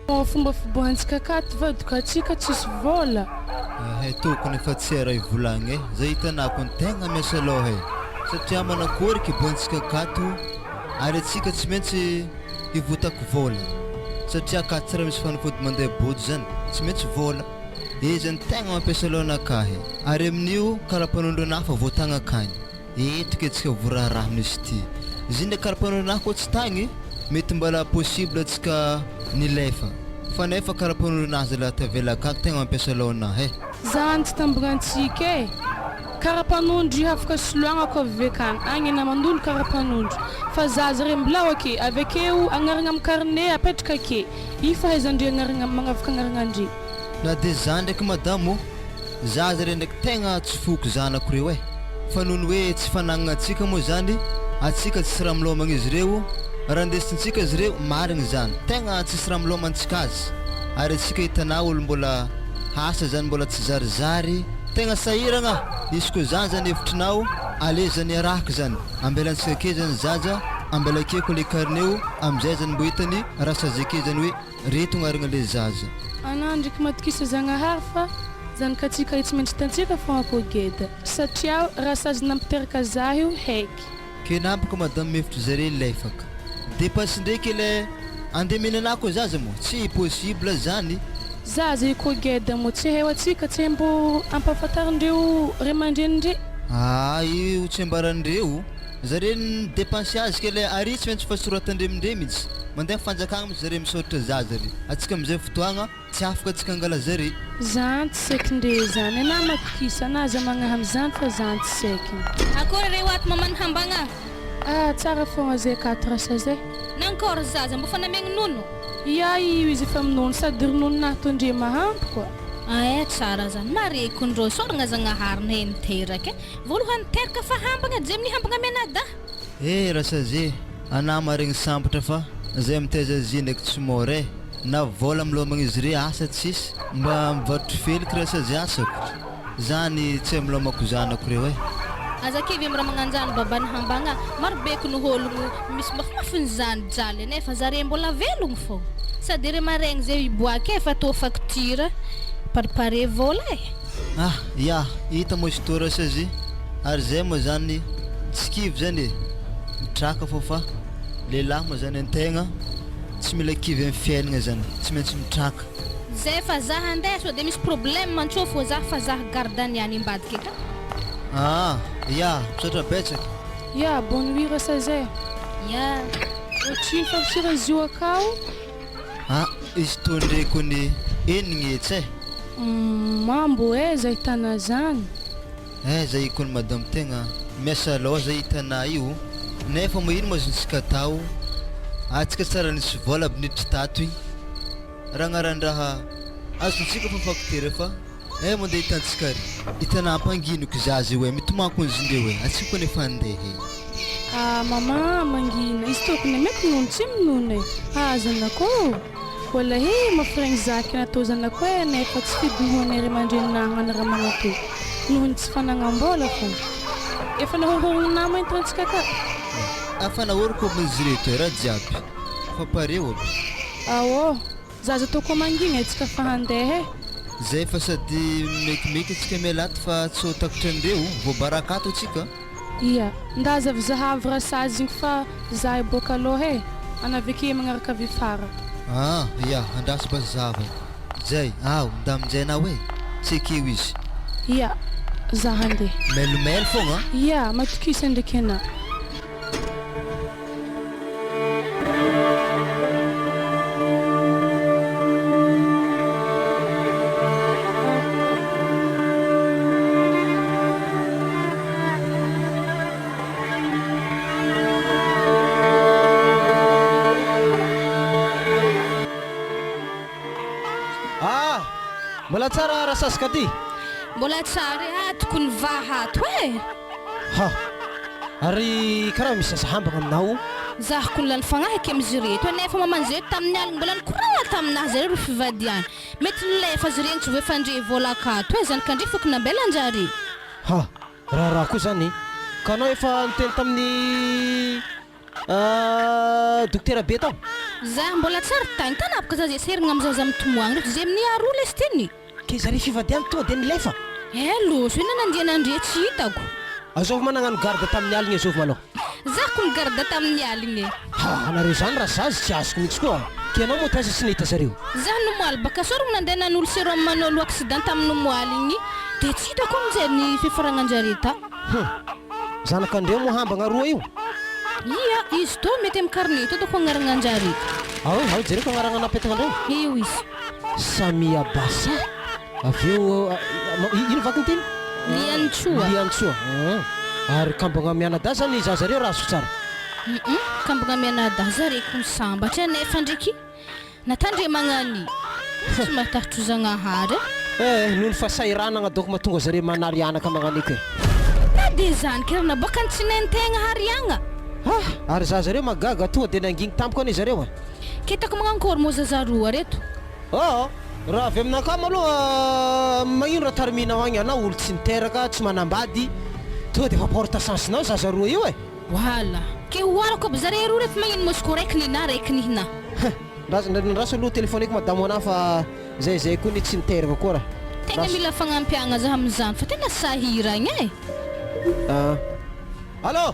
Fomba fiboahantsika akato vadiko atsika tsisy vôla. Ehe tokony efa tsy era hivolagna e, zay hitanako ny tegna miasa lôha e, satria manakory kibohantsika akato ary atsika tsy maintsy hivotako vôla satria akato tsy raha misy fanafody mandeha bôjo zany tsy maintsy vôla e zany tegna mampiasa lôhanakahy ary amin'io karapanondro anahy fa voatagna akagny. Eto ke tsika voraharaha amin'izy ity. Izy iny le karapanondro koa tsy tagny, mety mbala possible tsika nilefa. Fa nefa karapanondro nazy la tavela akagny tegna mampiasa laona eh. Zany tsy tamborantsika e! Karapanondro io afaka soloagna ko avy akagny, agny ana manolo karapanondro. Fa zaza re mbola ok, avy akeo agnaragna am carnet apetraka ake, io fahaizandre agnaragna magnavaka agnaragnandre. Na de za ndraiky madamo ô! Zaza re ndraiky tegna tsy foko zanako reo eh! Fa noho ny hoe tsy fanagnana antsika moa zany, atsika tsisy raha milômagna izy reo, raha ndesintsika izy reo, marigny zany, tegna tsisy raha milôma antsika azy, ary atsika hitanà olo mbola asa zany mbola tsy zarizary, tegna sahiragna, izy koa zany zany hevitrinao, aleo zany iarahako zany, ambelantsika ake zany zaza, ambela ake koa le carnet-o, amizay zany mbô hitany raha sazy ake zany hoe. Reto agnarana le zaza. Anah ndreky matokisa Zagnahary fa zanakatsika io tsy maintsy hitantsika fogna ko geda satria raha sazy nampiteraka zah io heky. Ke nampiko madame mihevitry zare lefaka depasse ndreky le ande mena anah ko zaza moa tsy possible zany. Zaza io ko geda moa tsy heo atsika tsy mbo ampahafantarindreo ray aman-drenindre. Aa io tsy ambarandreo. Zare ny depense azy kely ary tsy maintsy fa soratandremindre mintsy mandeha fanjakagna mintsy zare misaotra za zare atsika amizay fotoagna tsy afaka atsika angala zare. Zany tsy saikindre zany anah matokisa anah aza magnahy amizany fa zany tsy saikiny. Akory re hoaty maman hambagna. Ah tsara fogna zay akato rasa zay. Nankôry zaza mbô fa namiagny nono? Ia io izy efa minono sady ronono nahy tondre mahampy koa. Ae tsara zany mareko ndrô isaoragna Zagnahary nahay niteraka e. Voalohany teraka fa hambagna je amin'ny hambagna mianadahy. Eh Rasazy, anah maregny sambatra fa zay mitaiza zy ndraiky tsy mora eh, na vola milômagna izy re asa tsisy, mba mivarotry feliky Rasazy asako, zany tsy amilômako zanako reo eh. Aza kivy am raha magnanjany baban'i hambagna, maro be ko ny ologno misy mafimafy ny zany jaly nefa zare mbola velogno fô, sady ry maregny ze hiboake efa tô facture, paripare vola eh. Ah ya, hita moa izy toa Rasazy, ary zay moa zany tsy kivy zany e, mitraka fô fa lehilahy moa zany antegna tsy mila kivy am fiaignana zany, tsy maintsy mitraka. Zay fa zah handeha sao de misy problème antsô fô zah fa zah garde ny any ambadika ka. Ah ya, misaotra betsaka. Ya, bonne nuit Rasazy. Ya. Otrino fa sira izy io akao. Ah izy toa ndreko ny enigny etsy eh. Mambo aiza ahitana zany? Aiza i kony madame tegna miasa loza i tanà io nefa mo ino mo azontsika atao atsika tsara nisy vola aby niditry tato igny raha agnarandraha azontsika fa facture fa eh mandeha hitantsika ary i tanà ampanginiko zaza io eh mitomany kony zindreo eh atsika kony efa andeha eh. Ah maman mangina izy tokony ameko nono tsy minono e ah zanako ô walahii mafiregny zaky natao zanako e nefa tsy fidiny ho anay ray aman-dreny nagnano raha magnatô noho ny tsy fanagnam-bola fô efa nahorohorogny nama entintsika ka. Efa nahoroko aby izy reto e raha jiaby fa pareo aby. Aô Zaza toko mangina tsika fa handeha e. Zay fa sady mekimeky tsika miala ato fa tsy ho takotry an'ireo, voabaraka ato tsika. Ia, ndaza avy zahavo rasazy igny fa za hiboaka aloha e, ana avy ake magnaraka avy fara. Ah, ia, andraso mba zahavako. Zay, ao, nda aminjay anao e, tsy ekeo izy. Ia, za handeha. Mailomailo fogna an. Ia, matokisa ndraiky anah. Ah! Mbola tsara rasazy ka ty! Mbola tsara e! Atoko ny vaha ato e! Ha! Ary karaha misy zaza hambagna aminao. Zah ko lany fagnahy aky amizy reto e nefa maman zay tamin'ny aligny mbola nikoragna taminah zare ro fivadiany mety nilefa azy regny tsy voefandre vola akato e zany kandre foko nambelanjare. Ha! Raharaha koa zany e! Ka anao efa niteny tamin'ny dokotera be tao? Za mbola tsary tagny tanapaka za ze serigna am zaza mitomoagny reto ze amin'ny aroa lesy teny. Ke zare fivadiany tonga de nilefa? Eh loso ina nandeha nandre tsy hitako. Azovy ma nagnano garde tamin'ny aligny azovy malôha. Za ko ni-garde tamin'ny aligny e. Ha anareo zany raha zaza tsy azoko mihitsy koa. Ke anao moa taiza tsy nahita zareo? Za nomoaly baka sorogno nandeha nanolo serum manolo accident tamin'ny nomoaly igny de tsy hitako aminjay ny fiforagnanjare ta. Hum. Zanakandreo moa hambagna roa io? Ia, izy tô mety am carnet tô doko agnaragnanjare. Ao e, ao jereko agnaragna napetakan-dreo. Io izy. Samia Bassa. Avy eo ino vakiny ty? Liantsoa. Liantsoa. Ary kambagna mianadahy zany zaza reo raha azoko tsara. Hum kambagna mianadahy zare ko sambatra nefa ndreky natandremagna ny tsy mahatahotro Zagnahary e. Eh noho ny fahasahiranagna donc mahatonga zare manary anaka magnan'iko e. Na de zany kira naboakany tsy nentegna hariagna. Ah! Ary zaza reo mahagaga tonga de nangigny tampoka anie zareo a. Ketako magnankory moa zaza roa reto. Aa! Raha avy aminakahy maloha magnino raha tariminao agny anao olo tsy niteraka tsy manambady tonga defa porte chance nao zaza roa io e! Wala! Ke hoarako aby zare roa reto magnino moa izy ko raiky nina raiky nihina. Hein! Ndraso ndraso aloha telephoneko madamo anah fa zay zay koa ny tsy niteraka koa raha. Tegna mila fagnampiagna zah amizany fa tena sahiragna e! Aa! Allô!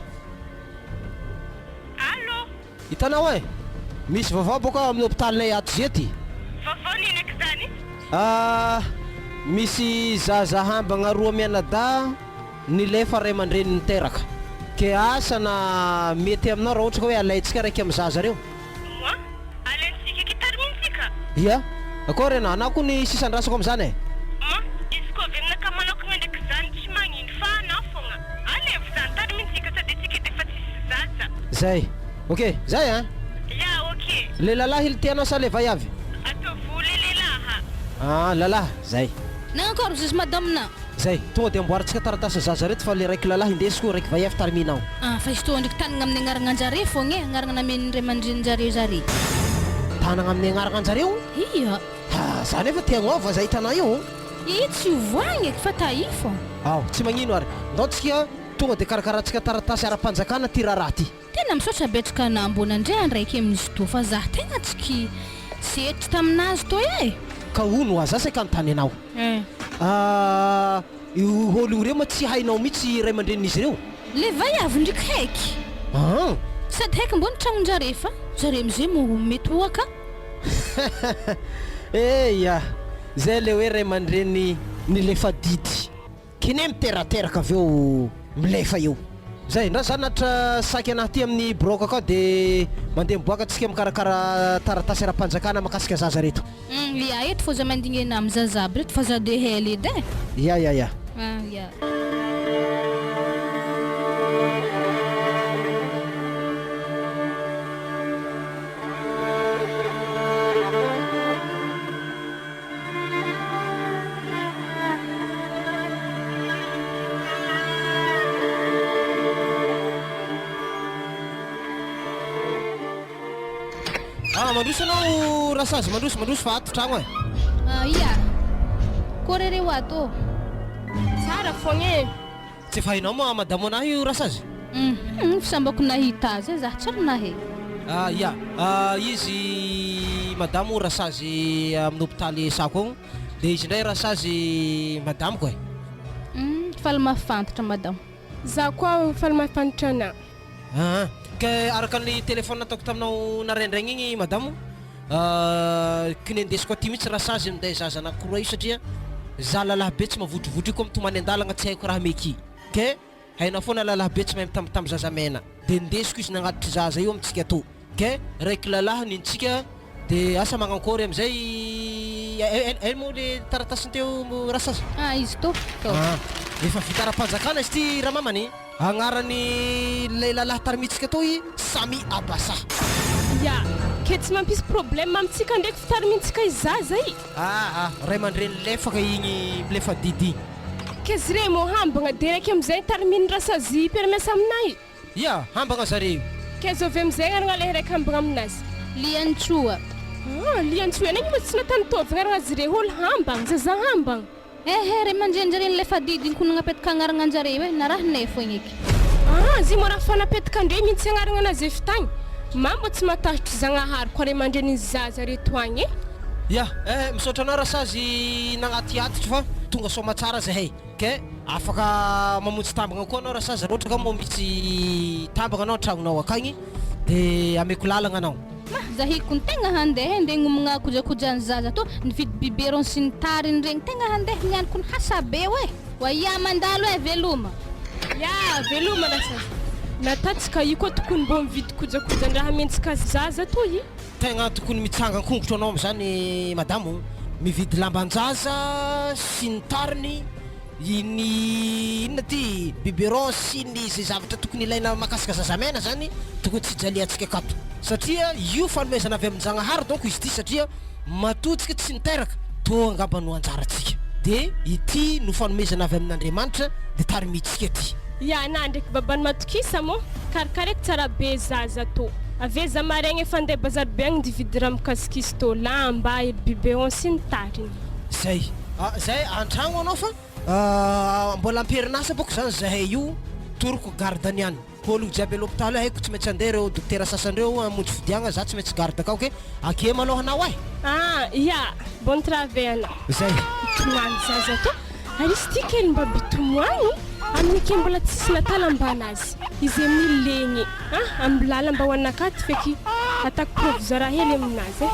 Allô! Hitanao eh! Misy vaovao boka ao amin'ny hopitalinay ato zety. Vaovao n'inona aky zany? Ah! Misy zaza hambagna roa mianadahy nilefa ray aman-dreny niteraka. Ke asa na mety aminao raha ohatra ka hoe alaintsika raika amin'ny zaza reo. Moi? Alaintsika aky tarimintsika? Ia! Akôry anà, anà koa ny sisa andrasako amin'izany eh! Moi? Izy koa avy aminakahy manokagna ndraiky zany tsy magnino fa anà fogna. Alevo zany tarimintsika sady antsika edy efa tsisy zaza. Zay. Ok, zay an! Ya ok. Le lalahy le tianao sa le vaiavy? Ataovo le lelaha. Ah lalahy, zay. Nagnakôry zizy madame na? Zay, tonga de amboarintsika taratasy zaza reto fa le raiky lalahy indesiko, raiky vaiavy tariminao. Ah fa izy tô ndreky tanagna amin'ny agnaragnanjare fogna e, agnaragna namen'ny ray aman-dreninjareo zare. Tanagna amin'ny agnaragnanjareo? Ia. Ha, za nefa te hagnova zay hitanao io. Ii tsy ovoagna eky fa tahio fogna. Ao, tsy magnino ary. Ndao tsika tonga de karakaratsika taratasy ara-panjakana ty raharaha ty. Tena misaotra betsaka anah mbô nandre andraiky amin'izy toa fa zah tegna tsy ki setry taminazy toa e! Ka hono hoa za saika anontany anao. Eh. Ah, io olo ireo moa tsy hainao mitsy ray aman-drenin'izy ireo? Le vaiavy ndriky haiky. An! Sady haiky mbô ny tragnonjare fa zare amizay mo mety ho aka. Eia, zay le hoe ray aman-dreny nilefa didy. Kine miterateraka avy eo milefa eo. Zay ndra za natra sac anah ty amin'ny biraoko akao de mandeha miboaka tsika mikarakara taratasy ara-panjakana makasika zaza reto. Hum ya eto fô za mandigny anah am zaza aby reto fa za de hela edy e. Ya ya ya. Ah ya. Ah, mandroso anao Rasazy, mandroso, mandroso fa ato tragno e. Ah, ia. Kôry reo ato ô. Tsara fogna e. Tsy efa hainao moa madamo anahy io Rasazy? Hum, sambako nahita azy e, zah tsy ary nahay. Ah, ia. Ah, izy madamo Rasazy amin'ny hopitaly Esako ao, dia izy indray Rasazy madamoko e. Hum, faly mahafantatra madamo. Za koa faly mahafantatra anà. Aa, ka araka ny téléphone nataoko taminao naraindraigny igny madamo, kinendesiko aty mihitsy Rasazy minday zaza anankiroa io satria za lalahy be tsy mavotrovotro io koa mitomany an-dalagna tsy haiko raha meky ke hainao foana lalahy be tsy mahay mitambitamby zaza mena de ndesiko izy nagnatitry zaza io amintsika tô ke raiky lalahy nintsika de asa magnankôry amizay aino moa le taratasiny teo Rasazy? Ah izy tô tô. Ah, efa vita ara-panjakana izy ty ramamany. Agnaran'ny lay lalahy tarimitsika tao i Samy Abasa. Ya, ke tsy mampisy problème amintsika ndraiky fitarimintsika i zaza i. Aa, ray aman-dreny lefaka igny milefa didy igny. Ke zre mo hambagna de raiky amizay tarimin'ny rasazy mpiara-miasa aminay. Ia, hambagna zare io. Ke zovy amizay agnarana lay raiky hambagna aminazy. Liantsoa. Ah, Liantsoa enagny moa tsy natany tovagna agnarana zre olo hambagna, zaza hambagna. Ehe ray aman-drenjare ny lefa didy iny ko nagnapetaka agnaragna anjare io e, narahinay foagna eky. Ah, zay moa raha fa napetaka andre mintsy agnaragna anazy efa tagny. Ma mbô tsy matahotry Zagnahary koa ray aman-drenin'ny zaza reto agny e! Ya eh, misaotra anao Rasazy nagnatiatitra fa tonga soamatsara zahay ke afaka mamonjy tambagna koa anao Rasazy raha ohatra ka moa misy tambagna anao antragnonao akagny de ameko lalagna anao. Ma, zahiko ny tegna handeha e, ndeha gnomagna kojakojan'ny zaza tô, nividy biberon sy ny tariny regny, tegna handeha niany kony hasa be oe! Wa ia mandalo e, veloma! Ya, veloma Rasazy! Natatsika io koa tokony mbô mividy kojakojan-draha amentsika zaza tô i. Tegna tokony mitsangan-kongotro anao amizany madamo o! Mividy lamban-jaza sy ny tariny, iny inona ty biberon sy ny zay zavatra tokony ilaina mahakasika zazamena zany tokony tsy hijaliantsika akato satria io fanomezana avy amin-jagnahary donc izy ity satria matoa tsika tsy niteraka toa angamba no anjarantsika de ity no fanomezana avy amin'Andriamanitra de tarimintsika ity. Ya na ndraiky babany matokisa mô karakaraiko tsara be zaza tô avy za maregny efa andeha bazary be agny ndividy raha mikasiky izy tô lamba, ery biberon sy ny tariny. Zay. Zay antragno anao fa mbola amperinasa boko zany zahay io toroko garde niany olo jiaby a l'hôpital haiko tsy maintsy andeha reo dokotera sasany reo hamonjy fodiagna za tsy maintsy garde akao ke ake malôha anao eh. Ah ya, bon travail anao. Zay. Mitomany zaza tô, ary izy ty kely mba bitomoagny amin'ny ke mbola tsisy natalambana azy, izy amin'ny legny ah ambilala mba ho anakaty feky atako provisoire hely aminazy eh.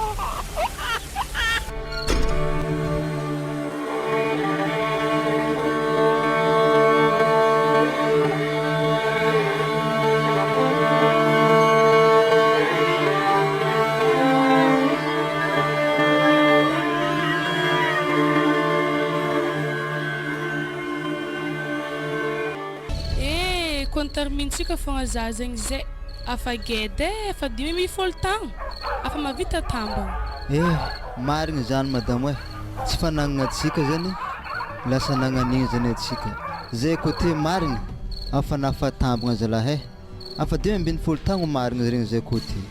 Eh, koa nitarimintsika fogna za zegny zay. Afa geda eh, efa 15 taogno, afa mahavita tambagna. Eh, marigny zany madamo eh, tsy fanagnana antsika zany lasa nagnan'igny zany antsika, zay côté marigny afa nafatambagna zalahy eh, afa 15 taogno marigny regny zay côté.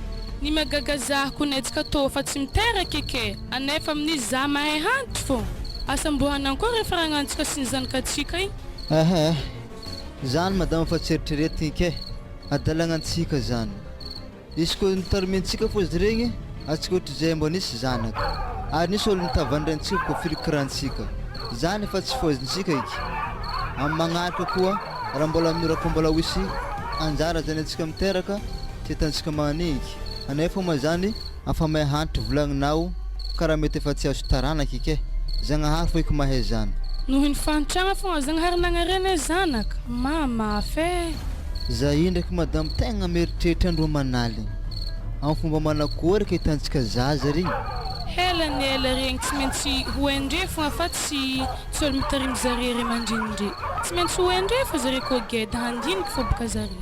Ny mahagaga zah ko netsika tô fa tsy miteraka eky e, anefa amin'izy zah mahay hantitry fô, asa mbô hanankory referagnantsika sy ny zanakatsika igny. Ehe eh, zany madama fa tsy eritreretigny ke, adalagna antsika zany. Izy koa nitarimintsika fô izy regny, antsika ohatry zay mbô nisy zanaka, ary nisy olo nitavandrantsika koa fikirantsika, zany efa tsy fôzintsika eky. Amy magnaraka koa raha mbola raha koa mbola ho hisy anjara zany antsika miteraka, tsy hitantsika magnan'igny eky, anefa moa zany afa mahay hanitry volagninao karaha mety efa tsy azo taranaky eky e, Zagnahary fô eky mahay zany. Noho ny fahantragna fogna Zagnahary nagnarena e zanaka, mahamafy e. Za io ndraiky madame tegna mieritreritra andro aman'aligny am fomba manakory ka hitantsika zaza regny. Hela ny ela regny tsy maintsy ho hain-dre fogna fa tsy tsy olo mitarimy zare ray aman-drenin-dre. Tsy maintsy ho hain-dre fa zare koa geda handiniky fô boka zare.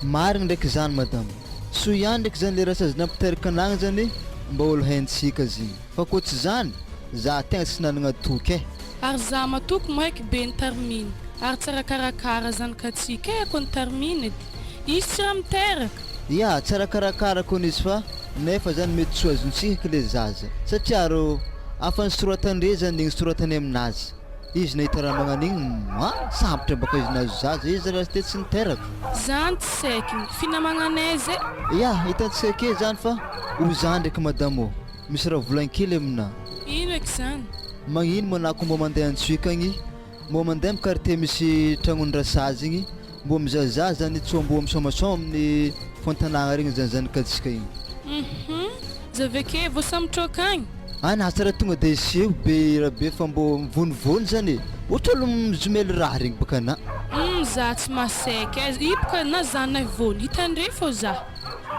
Marigny ndraiky zany madame. Soa ihany ndraiky zany le rasazy nampiteraka anagny zany mba olo haintsika zegny. Fa koa tsy zany, za tegna tsy nanagna toky eh. Ary za matoky moeky be ny tariminy ary tsara karakara zanakatsika e ko ny tariminy edy izy tsy raha miteraka. Ya, tsara karakara kony izy fa nefa zany mety tsy ho azontsika kle zaza satria rô afa nisoratandre zany igny soratany aminazy izy nahita raha magnan'igny ma sambatra baka izy nahazo zaza izy raha te tsy niteraka. Zany tsy saikiny, finamagnanay zay. Ya, hitantsika ake zany fa ho za ndraiky madamo ô. Misy raha volankely aminà. Ino eky zany? Magnino moa nako mbô mandeha antsoika agny, mbô mandeha am quartier misy tragnon-dRasazy igny, mbô mizahazaha zany tsô mbô misaomasaoma amin'ny fontanagna regny zany zanak'antsika igny. Hum, za veke vao samy mitraoka agny. Anà tsara tonga de hiseho be rabe fa mbô mivonivony zany e, ohatra olo mijomely raha regny baka anà. Hum, za tsy mahaseky aiza, i boka na za na ivony, hitandre fô za.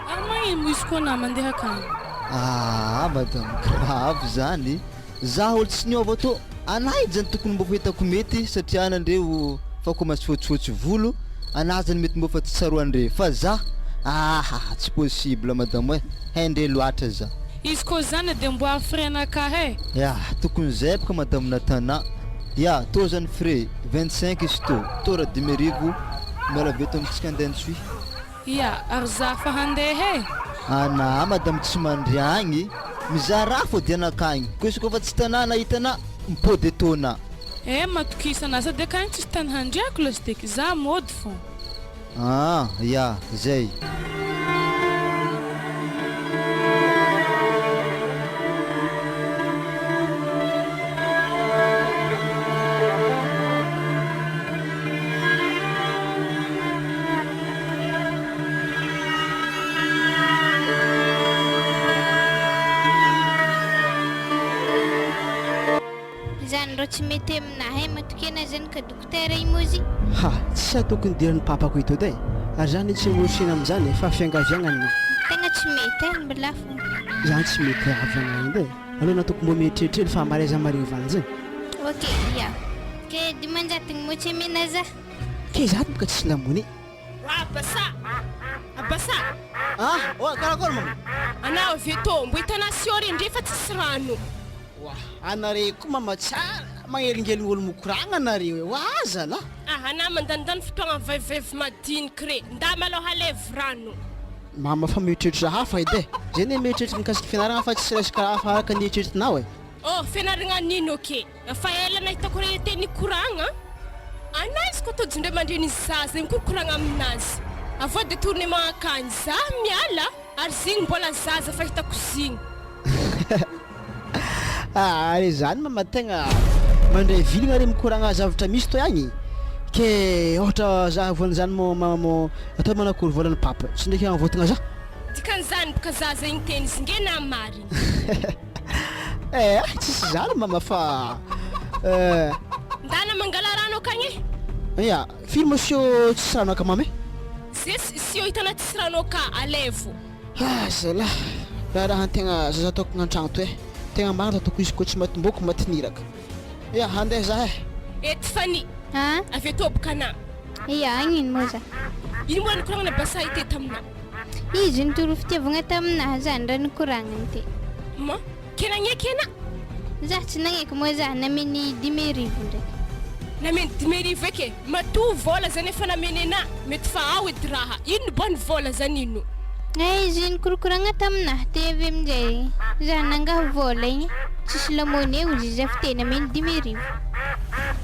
Ary magnino moa izy koa na mandeha akany? Aa madame grave zany, za olo tsy niova tô anah edy zany tokony mbô hitako mety satria nandreo fa commence fotsifotsy volo, anah zany mety mbô fa tsy tsaroandre fa za ahaha tsy possible madame eh, haindre loatra za. Izy koa zany de mbo avy frais nakahy eh. Ya tokony zay boka madame Natana, ya tô zany frais 25 izy tô, tô raha 5000 miala avy eto amitsika andeha antsohihy. Ia, ary za fa handeha e! Anà madame tsy mandry agny, mizaha raha fô dianaka agny, ko izy kôfa tsy tanà na hitanà, mipody etôna. Eh, matokisa anà sady akagny tsisy tany handriako lasiteky, za mody fô. Ah, ya, zay. rô tsy mety aminahy e, matokia anah zany ka dokotera i mozy. Ha, tsy ataoko nidiran'ny papako eto edy e! Ary zany tsy morosena amin'izany e, fa fiangaviagna ny. Tegna tsy mety e, mbola fo. Zany tsy mety avy agny edy e! Aleo nataoko mbô mieritreritra hely fa maraiza maregny valiny zany. Ok, ya. Ke 500 gny moa tsy amena za? Ke za boka tsy lamony e! Abasa! Abasa! Ah! Oa, karakory mama? Anao avy eto, mbo hitanà siô re ndre fa tsisy rano. Oa, anare koa mama tsara magnelingeligny olo mikoragna anareo e, oa zalah. Ah, anà mandanindany fotoagna vaivaivo madiniky re, ndà malôha alaivo rano. Mama fa mieritreritra hafa edy e! Zay ne mieritreritra mikasiky fianaragna fa tsy resaka hafa araka ny eritreretinao e! Oh, fianaragna nino ok? Efa ela nahitako re teny nikoragna anah izy koa tojo ndray mandreny zaza igny koa koragna aminazy avao detournement akagny zah miala ary zigny mbola zaza fa hitako zigny. Ary zany mama tegna mandray vilagna are mikoragna zavatra misy toy agny ke ôhatra za voan'izany mô mô atao manakory volan'i papa tsy ndraiky agnavôtagna za. Dikan'izany boka zaza igny teny izy nge na marigny. Eh tsisy zany mama fa eh. Ndana mangala rano akagny e. Ya, firy moa sio tsisy rano aka mama e? Ze sio hitanà tsisy rano aka alevo. Ah zalah, raharahan-tegna zaza ataoko gn'antragno to eh, tegna marina ataoko izy koa tsy matim-boko matin'iraka. Ya, handeha zah eh. Eh Tiffany, Ah? avy eto boka anà. Ya, agnino moa zah? Ino moa nikoragnana Basa ity taminà? Izy nitory fitiavagna taminah zany raha nikoragnany te. Ma, ke nagneky anà? Zah tsy nagneky moa zah nameny 1050 ndraiky. Nameny 1050 eky e! Matoa vôla zany efa nameny anà, mety fa ao edy raha. Ino bô ny vôla zany ino? Eh izy nikorokoragna taminah te avy aminjay zah nangaha vôla igny tsisy lamône ozy izy avy te nameny 1050.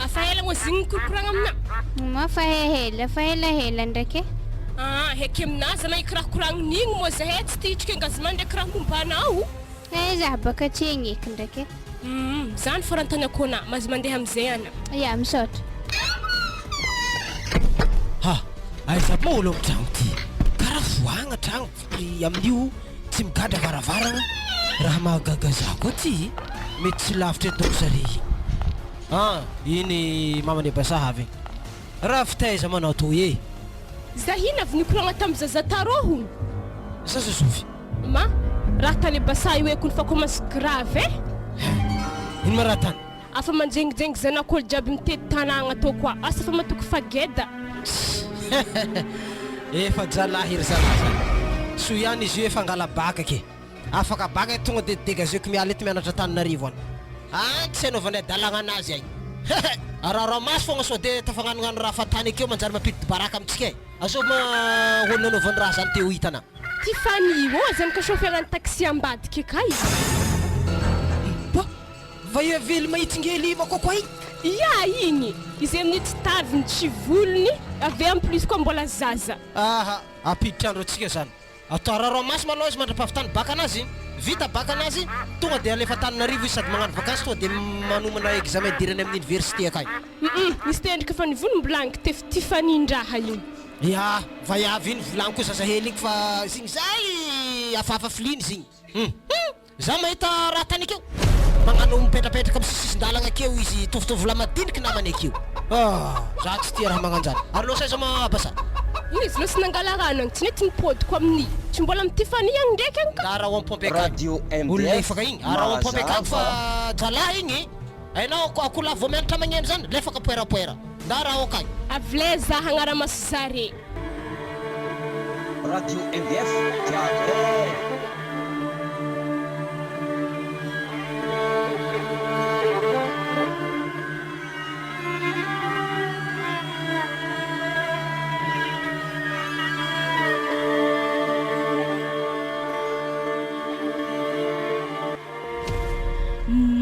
Afa ela moa zigny nikorokoragna aminah? Ma fa hehela fa helahela ndraiky e. Aa heky aminazy zalahy kiraha koragniny igny moa zahay tsy te hitrika engagement ndraiky raha momba anao. Eh zah baka tsy agneky ndraiky e. Humm zany fô raha antanako ana, mahazo mandeha amizay ana. Ya misaotra. Ha! Aiza aby moa olo am tragno ty? Karaha voahagna tragno ry amin'io tsy migadra varavaragna, raha mahagaga za koa ty, mety tsy lavitra eto dônko zare igny. Ah! Iny maman'i Basaha avy igny. Raha fitaiza manao toy e! Za iny avy nikoragna tam zaza tarô hono. Zaza zovy? Ma, raha tany Basa io ekony fa commence grave e! Hein! Ino ma raha tany? Afa manjengijengy zanak'olo jiaby mitety tanagna tô koa, asa fa matoky fa geda. Efa jalahy ry zalahy zany. Soa ihany izy io efa angala-baka ke. Afaka baka tonga de degazeko miala eto mianatra Antananarivo any. Any tsy anaovanay adalagna anazy agny. Hehe! Araharao maso fogna sao de tafagnanognano raha fahatany akeo manjary mampidi baraka amintsika e. Azovy ma olo nanaovany raha zany te ho hitana. Tiffany ô zany ka chauffeur ny taxi ambadika kay. Ba! Va vely mahitsingely makoakoay. Ia igny! Izay amin'ny tsy taviny tsy volony avy en plus koa mbola zaza. Aha! Ampiditra andro antsika zany. Atao araraho maso malou izy mandrapahavitany bac anazy, vita bac anazy tonga dia alefa Antananarivo izy sady magnano vakansy tonga dia manomana examen hidirany amin'ny université akagny. Humm misy tendrika fa ny volom-bilangy tef tifanin-draha io. Ya, vaiavy iny volagniko zazahely igny fa zigny zay hafahafa filiny zigny. Hum hum. Za mahita raha tany akeo. Magnano mipetrapetraka am sisisin-dalagna akeo izy tovotovolahy madiniky namany akeo. Ah! Za tsy tia raha magnanjany. Ary losa aiza ma Abasa? Ino izy losa nangala rano agny tsy nety nipodiko amin'ny tsy mbola am Tiffany agny ndraiky agny ka. Araho am pompe akagny. Radio Olo MDF lefaka igny. Araho am pompe akagny fa mazava. jalahy igny. Hainao akoholahy vao mianatra magneno zany, lefaka poerapoera. Nda araho akagny. Avy le za hagnaramaso zare. Radio MDF tiako eh.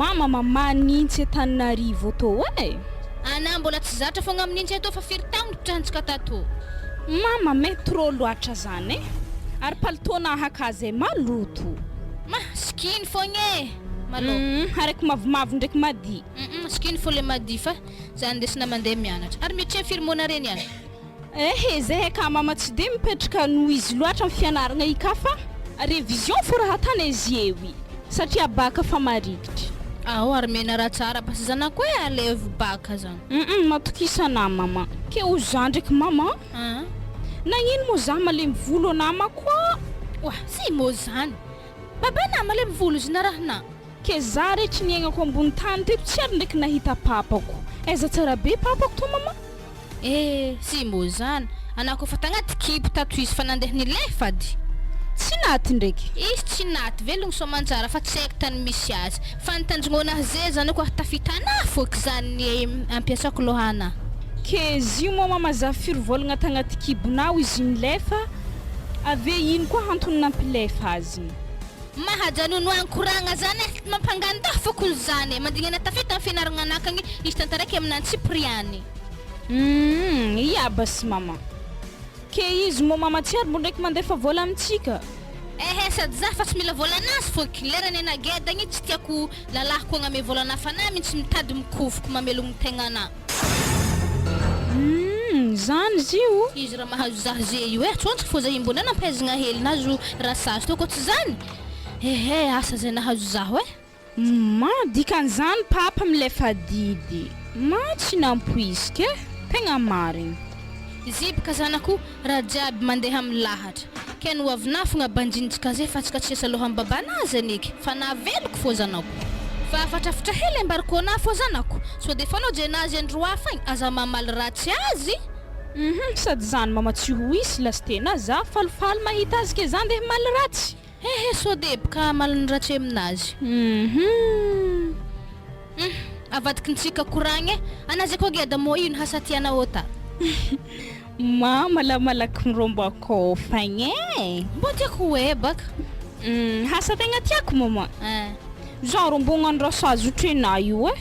Mama mama nintsy Antananarivo tô eh. Anah mbola tsy zatra fogna amin'ny nintsy atô fa firy taogno nipetrahantsika tato. Mama mais trop loatra zany eh. Ary palitô nahaka zay maloto. Ma, sikino fogna eh. Malô. Humm araiky mavomavo ndraiky madi. Humm sikino fô le madi fa za andesina mandeha mianatra. Ary mihoatry firy moa nare niany? Ehe zahay ka mama tsy de mipetraka noho izy loatra am fianaragna i ka fa revision fô raha atany izy eo i satria baka fa marikitry. Ao ary mena raha tsara basy zanako e alevo baka zany. Humm matokisa anah maman. Ke ho za ndraiky maman? An. Nagnino moa za malemy volo anah mako a? Oa tsy mô zany. Baba anah malemy volo izy narahina. Ke za re tsy niaignako ambony tany teto tsy ary ndraiky nahita papako. Aiza tsara be papako tô maman? Eh tsy mbô zany, anah koa fa tagnaty kibo tato izy fa nandeha nilefa ady. Tsy naty ndraiky. Izy tsy naty, velogno soamantsara fa tsy haiko tany misy azy. Fa ny tanjognonah ze zany ko ahatafita anah fôky zany ampiasako lohanah. Ke zio moa mama za firy vôlagna tagnaty kibonao izy nilefa, ave ino koa antony nampilefa azy? Mahajanono agny koragna zany eh, mampangandahy fôkony zany eh, mandignana tafita am fianaragna anakagny izy tantaraiky amin'antsipiriany. Humm i Aba sy Mama. Ke izy mô mama tsy ary mbo ndraiky mandefa vôla amintsika. Ehe sady za fa tsy mila vôlanazy fô ky lerany ana geda igny tsy tiako lalahiko agname vôlana fa na mintsy mitady mikofoko mamelogno tegnana. Humm zany izy io. Izy raha mahazo zah ze io eh tsontsy fô zay mbô nanampahaizagna hely nazo raha sazy teo kô tsy zany ehe asa zay nahazo zaho eh. Ma, dikan'izany papa milefa didy. Ma, tsy nampoiziko eh! Tegna marigny. Ziboka zanako raha jiaby mandeha amin'ny lahatra. Ken ho avy nafogna banjinitsika zay fa tsika tsy asa loha am babanazy aniky fa naveloko fô zanako. Fa afatrafitra hely ambariko anah fô zanako sao de fanao jenazy andro hafa agny aza mamaly ratsy azy. Hum sady zany mama tsy ho hisy lastena za falifaly mahita azy ke za ndeha himaly ratsy. Hehe sao deboka hamaly ny ratsy aminazy. Hum. Hum avadikintsika koragna e, anazy koa geda mô ino hasa tiana ota. Mama la malaky mirombo akôfagna e. Mbô tiako ho e baka. Hum hasa tegna tiako mama. Eh. Genre mbô hagnano rasazy ohatrenah io e.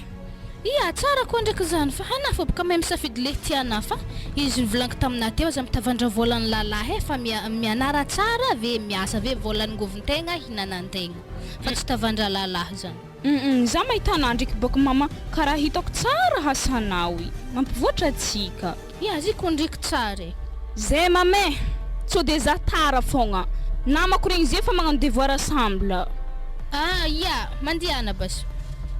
Ia, tsara koa ndraiky zany fa anah fô boka mahay misafidy le tianah fa izy nivolaniko taminah teo aza mitavandra volan'ny lalahy e fa mianara tsara ave miasa ave volan'ny ngovin-tegna hinanan-tegna fa tsy tavandra lalahy zany. Humm za mahita anah ndraiky bôka mama karaha hitako tsara hasanao i, mampivoatra atsika. Ia, izy ko ndriky tsara e. Zay mama e! Sao de za tara fogna. Namako regny zay efa magnano devoir ensemble. Ah ia, mandiana basy.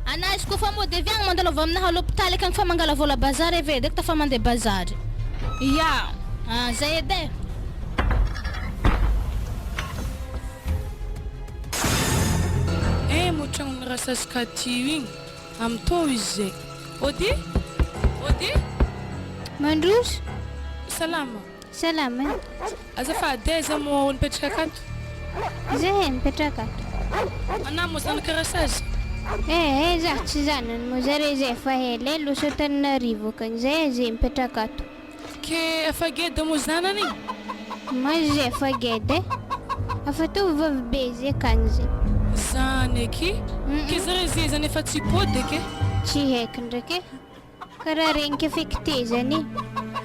Ana izy koa fa mody avy agny mandalo avy aminahy à l'hôpital akagny fa mangala vola bazary ave direkta fa mandeha bazary. Ia. Ah zay edy e. Eh mo tragnon'i Rasazy io igny. Am tô izy zay. Ody! Ody! Mandroso. Salama. Salama e. Azafady aiza moa nipetraka akato? Zahay mipetraka ato. Anah moa zanaka Rasazy? Eh eh zah tsy zanany moa zare zay efa ela e loso Antananarivo akagny zay zay mipetraka ato. Ke efa geda moa zanany igny? Mazo zay efa geda e. Afa tovovavy be zay akagny zay. Zany aky. Ke zare zay zany efa tsy pody ake? Tsy haiko ndraiky e. Karaha regniky affecté zany e.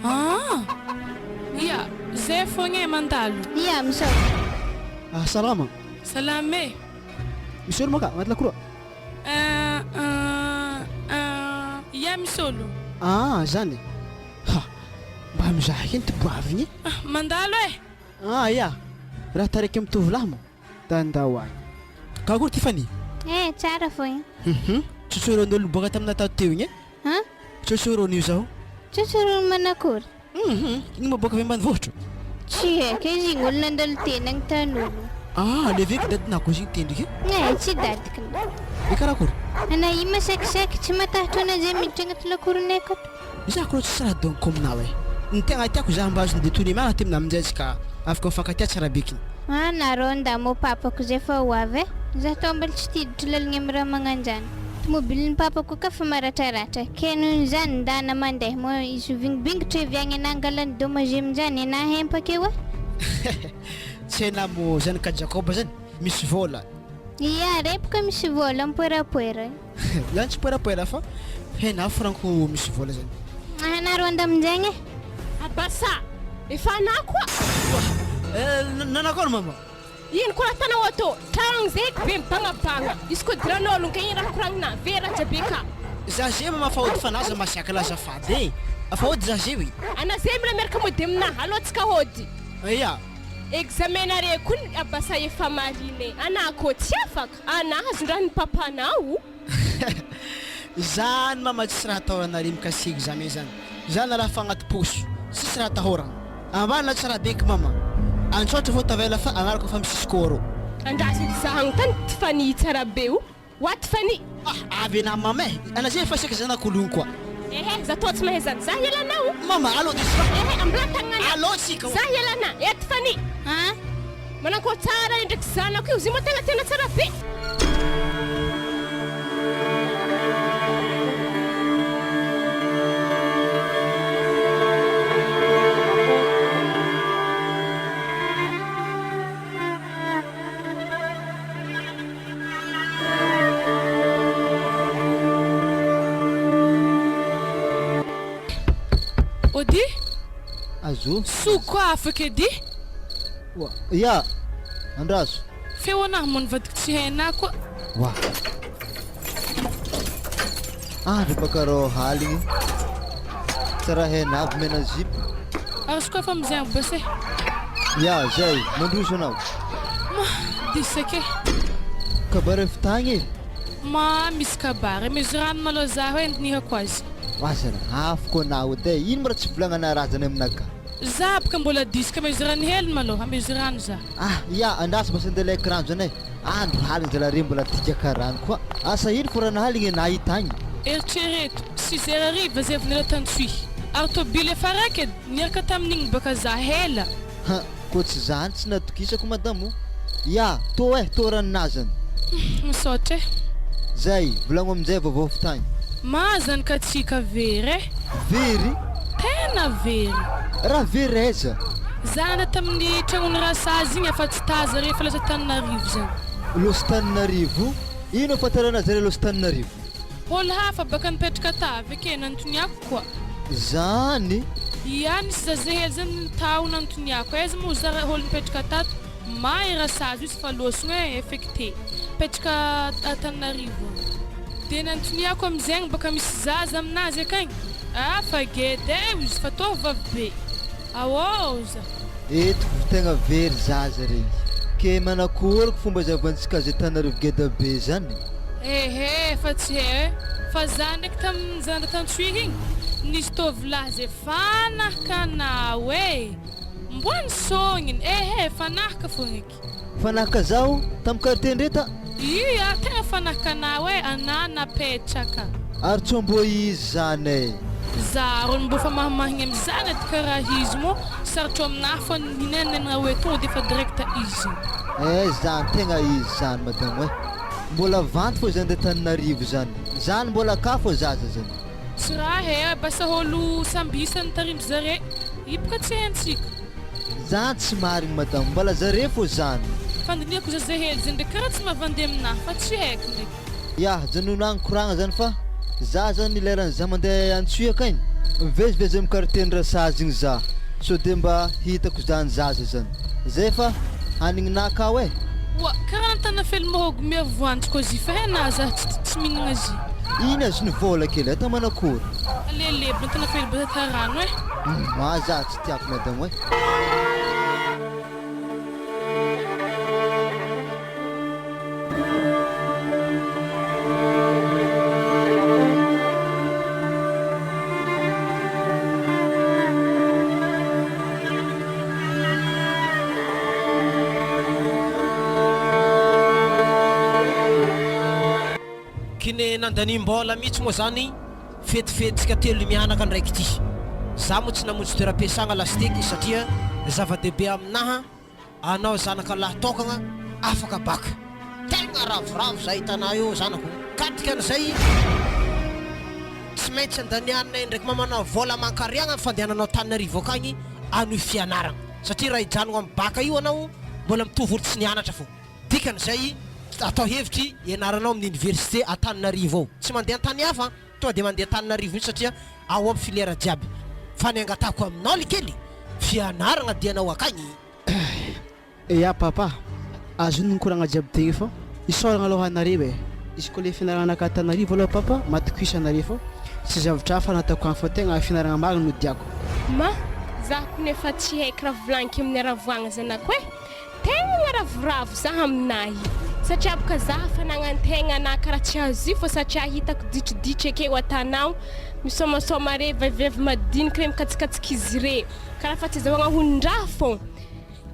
Ah! Ia, zay fogna e mandalo. Ia, misaotra. Ah, salama. Salama e. Misy olo moa ka agnaty lakroa? Ah, ah, ah, ia misy olo. Ah, zany. Ha! Mba mizaha kely ty boavy igny e. Ah, mandalo e! Ah ya! Raha taraiky amin'ny tovolahy moa da ndao agny. Kakory Tiffany? Eh, tsara fogna. Hum, tsotsoron'olo niboaka taminà tato teo igny e. An? Tsotsoron'io zaho. Tsotsoron'ny manakory? Hum, igny moa boaka avy ambanivohitra. Tsy haiko izy igny olo nandalo tena agny tan'olo. Ah, le veky dadinà koa izy igny tendriky e. Eh, tsy dadikiny. De karakory? Anà io masakisaky, tsy matahotra anà zay miditra agnaty lakoronay akato. Izaho kalo tsy tsara donko aminao e. Ny tegna tiako za mba azon'ny detournement aty aminah aminjay tsika afaka mifankatia tsara bekiny. Ah nareo nda mô papako zay fa ho avy eh. Za tô mbola tsy tiditry lalagna am raha magnanjany. Tomobilin'ny papako ka fa maratraratra. Ke noho izany ndana mandeha mô izy vingbingitry avy agny anah angalany dommage aminjany anah hempaka eo eh. Tsy hainah mô zanaka Jakoba zany misy vôla. Ia, reboka misy vôla mipoerapoera. Zany tsy poerapoera fa hena franco misy vola zany. Anah Rwanda aminjegny e. Abasa! Efa anah koa! Nanakory mama? Ino koa raha atanao atô? Tragno zeky be mibagnabagna. Izy koa idiran'ôlogno ka ino raha koragnina? Very raha jiaby eka. Za ze mama fa ody fanahy za masiaka la azafady e. Afa ody za ze oe. Anah ze mila miaraka mody aminah, alô tsika hody. Ia. Examen nare koa Abasa efa marine. Anah koa tsy afaka. Anah azon-draha ny papanao. Zany mama tsisy raha atahorana re mikasika examen zany. Zany raha fa agnaty paosy. Tsisy raha atahorana. Ambany na tsara be ky mama. Antsoatra fô tavela fa agnarako fa misy score. Andraso edy za hagnontany Tiffany tsara be o. What Tiffany? Ah avy anah mama eh. Ana zay efa saika zanak'ologno koa. Ehe za toa tsy mahay zany. Za hialanao. Mama allo diso fa. Ehe ambola tagnana. Allo tsika. Za hialana. Eh Tiffany. An? Manakôry tsara ndraiky zanako io, izy io moa tegna tena tsara be. Ody? Azo. Soa koa afaka edy. Wa, ya! Andraso. Feo anah moa nivadika tsy hainah koa. Wa. Andro baka rô haligny. Tsara hena avy mena zipo. Ary sokafo amizay agny base. Ya, zay. Mandroso anao. Ma, diso ke. Kabary avy tagny e. Ma, misy kabary. Misy rano malôha za hoe andinihako azy. Wa zala, afoko anao edy e. Ino ma raha tsy volagnana razana aminakahy. Za boka mbola diso ka mezo rano hely malôha, amezo rano za. Ah ya, andraso mba sendela écran zany e, andro haligny zala re mbola tigaka rano koa, asa ino forana haligny e nahita agny. Eritrereto, six heures hariva zay vao niala tany Tsoihy. Ary tôbily efa raiky edy, niaraka tamin'igny baka za hela. Ha, koa tsy zany tsy natokisako madamo o. Ya, tô eh, tô ranonazany. Misaotra eh. Zay, volagno aminjay vaovao avy tagny. Mazany ka tsika very eh. Very? Tena very. Raha very aiza? Za na tamin'ny tragnon'i Rasazy igny afa tsy taza rehefa lasa Taninarivo zany. Losy Taninarivo? Ino ahafantarana zare losy Taninarivo? Olo hafa baka nipetraka tavy ake nantoniako koa. Zany? Ia nisy zaza hely zany tao nantoniako aiza moa za raha olo nipetraka tato May rasazy io sy fa lôsogno e effecté petraka Antananarivo agny de nantoniako amizegny baka misy zaza aminazy akagny ah fa geda e ozy fa tô vavy be aô za. Eto vo tegna very zaza regny. Ke manakory ko fomba azavantsika azy Antananarivo geda be zany? Ehe fa tsy hay e fa za ndraiky tamin'ny zandry tantsohihy igny nisy tovolahy zay fanahaka anao e. Mboa ny sogniny ehe fanahaka fogna eky. Fanahaka zaho tam quartier ndre ta. Ia tegna fanahaka anao e anah napetraka. Ary tsô mbô izy zany e. Za rony mbô fa mahamahigny amizany edy karaha izy mô sarotro aminah fô ninenenagna hoe tonga de efa direct izy. Eh zany tegna izy zany madamo eh. Mbola vanty fô zany Antananarivo zany. Zany mbola ka fô zaza zany. Tsy raha e, basa olo samby isany tarimby zare, i boka tsy haintsika. Zany tsy marigny madamo, mbala zare fô zany. Fandinihako zaza hely zay ndraiky karaha tsy mavandy aminahy fa tsy haiko ndraiky. Ya, janona agny koragna zany fa za zany leran'ny za mandeha Antsohihy akagny, mivezivezy am quartier ny-Rasazy igny za, sao de mba hitako zany zaza zany. Zay fa hanigny akao e. Oa, karaha nantana fely mahôgo miaro voanjo koa zy fa he na za tsy tsy mihinagna zy. Iny azony vôla kely ata manakory. Alelebo nantana fely batata rano e. Ma za tsy tiako madamo e. Kine nandaniam-bola mihitsy moa zany fetifetitsika telo mianaka ndraiky ity. Za moa tsy namonjy toeram-piasagna lasiteky satria zava-dehibe aminaha Anao zanaka lahy tokagna afaka bac. Tegna ravoravo zay hitanà eo zanako. Ka dikan'izay tsy maintsy andanianay ndraiky mamanao vola aman-kariagna ny fandehananao Antananarivo akagny hanohy fianaragna. Satria raha hijanogna amin'ny bac io anao mbola mitovy olo tsy nianatra fô. Dikan'izay atao hevitry ianaranao amin'ny université Antananarivo ao. Tsy mandeha an-tany hafa an, tonga dia mandeha Antananarivo mihitsy satria ao aby filière jiaby. Fa ny angatahako aminao likely, fianaragna dianao akagny. Ya papa, azony ny koragna jiaby tegny fô isaoragna aloha anareo e, izy koa le fianaragna anakahy Antananarivo aloha papa matokisa anareo fô tsy zavtra hafa nataoko agny fô tegna fianaragna marigny no diako. Ma, za kony efa tsy haiko raha volagniky amin'ny haravoagna zanako e, tegna ravoravo za aminahy. Satria boka za fanagnantegna na karaha tsy azo io fô satria hitako ditriditry akeo atanao misomasoma re vehivavy madiniky re mikatsikatsik'izy izy re karaha fa tsy azahoagna honin-draha fô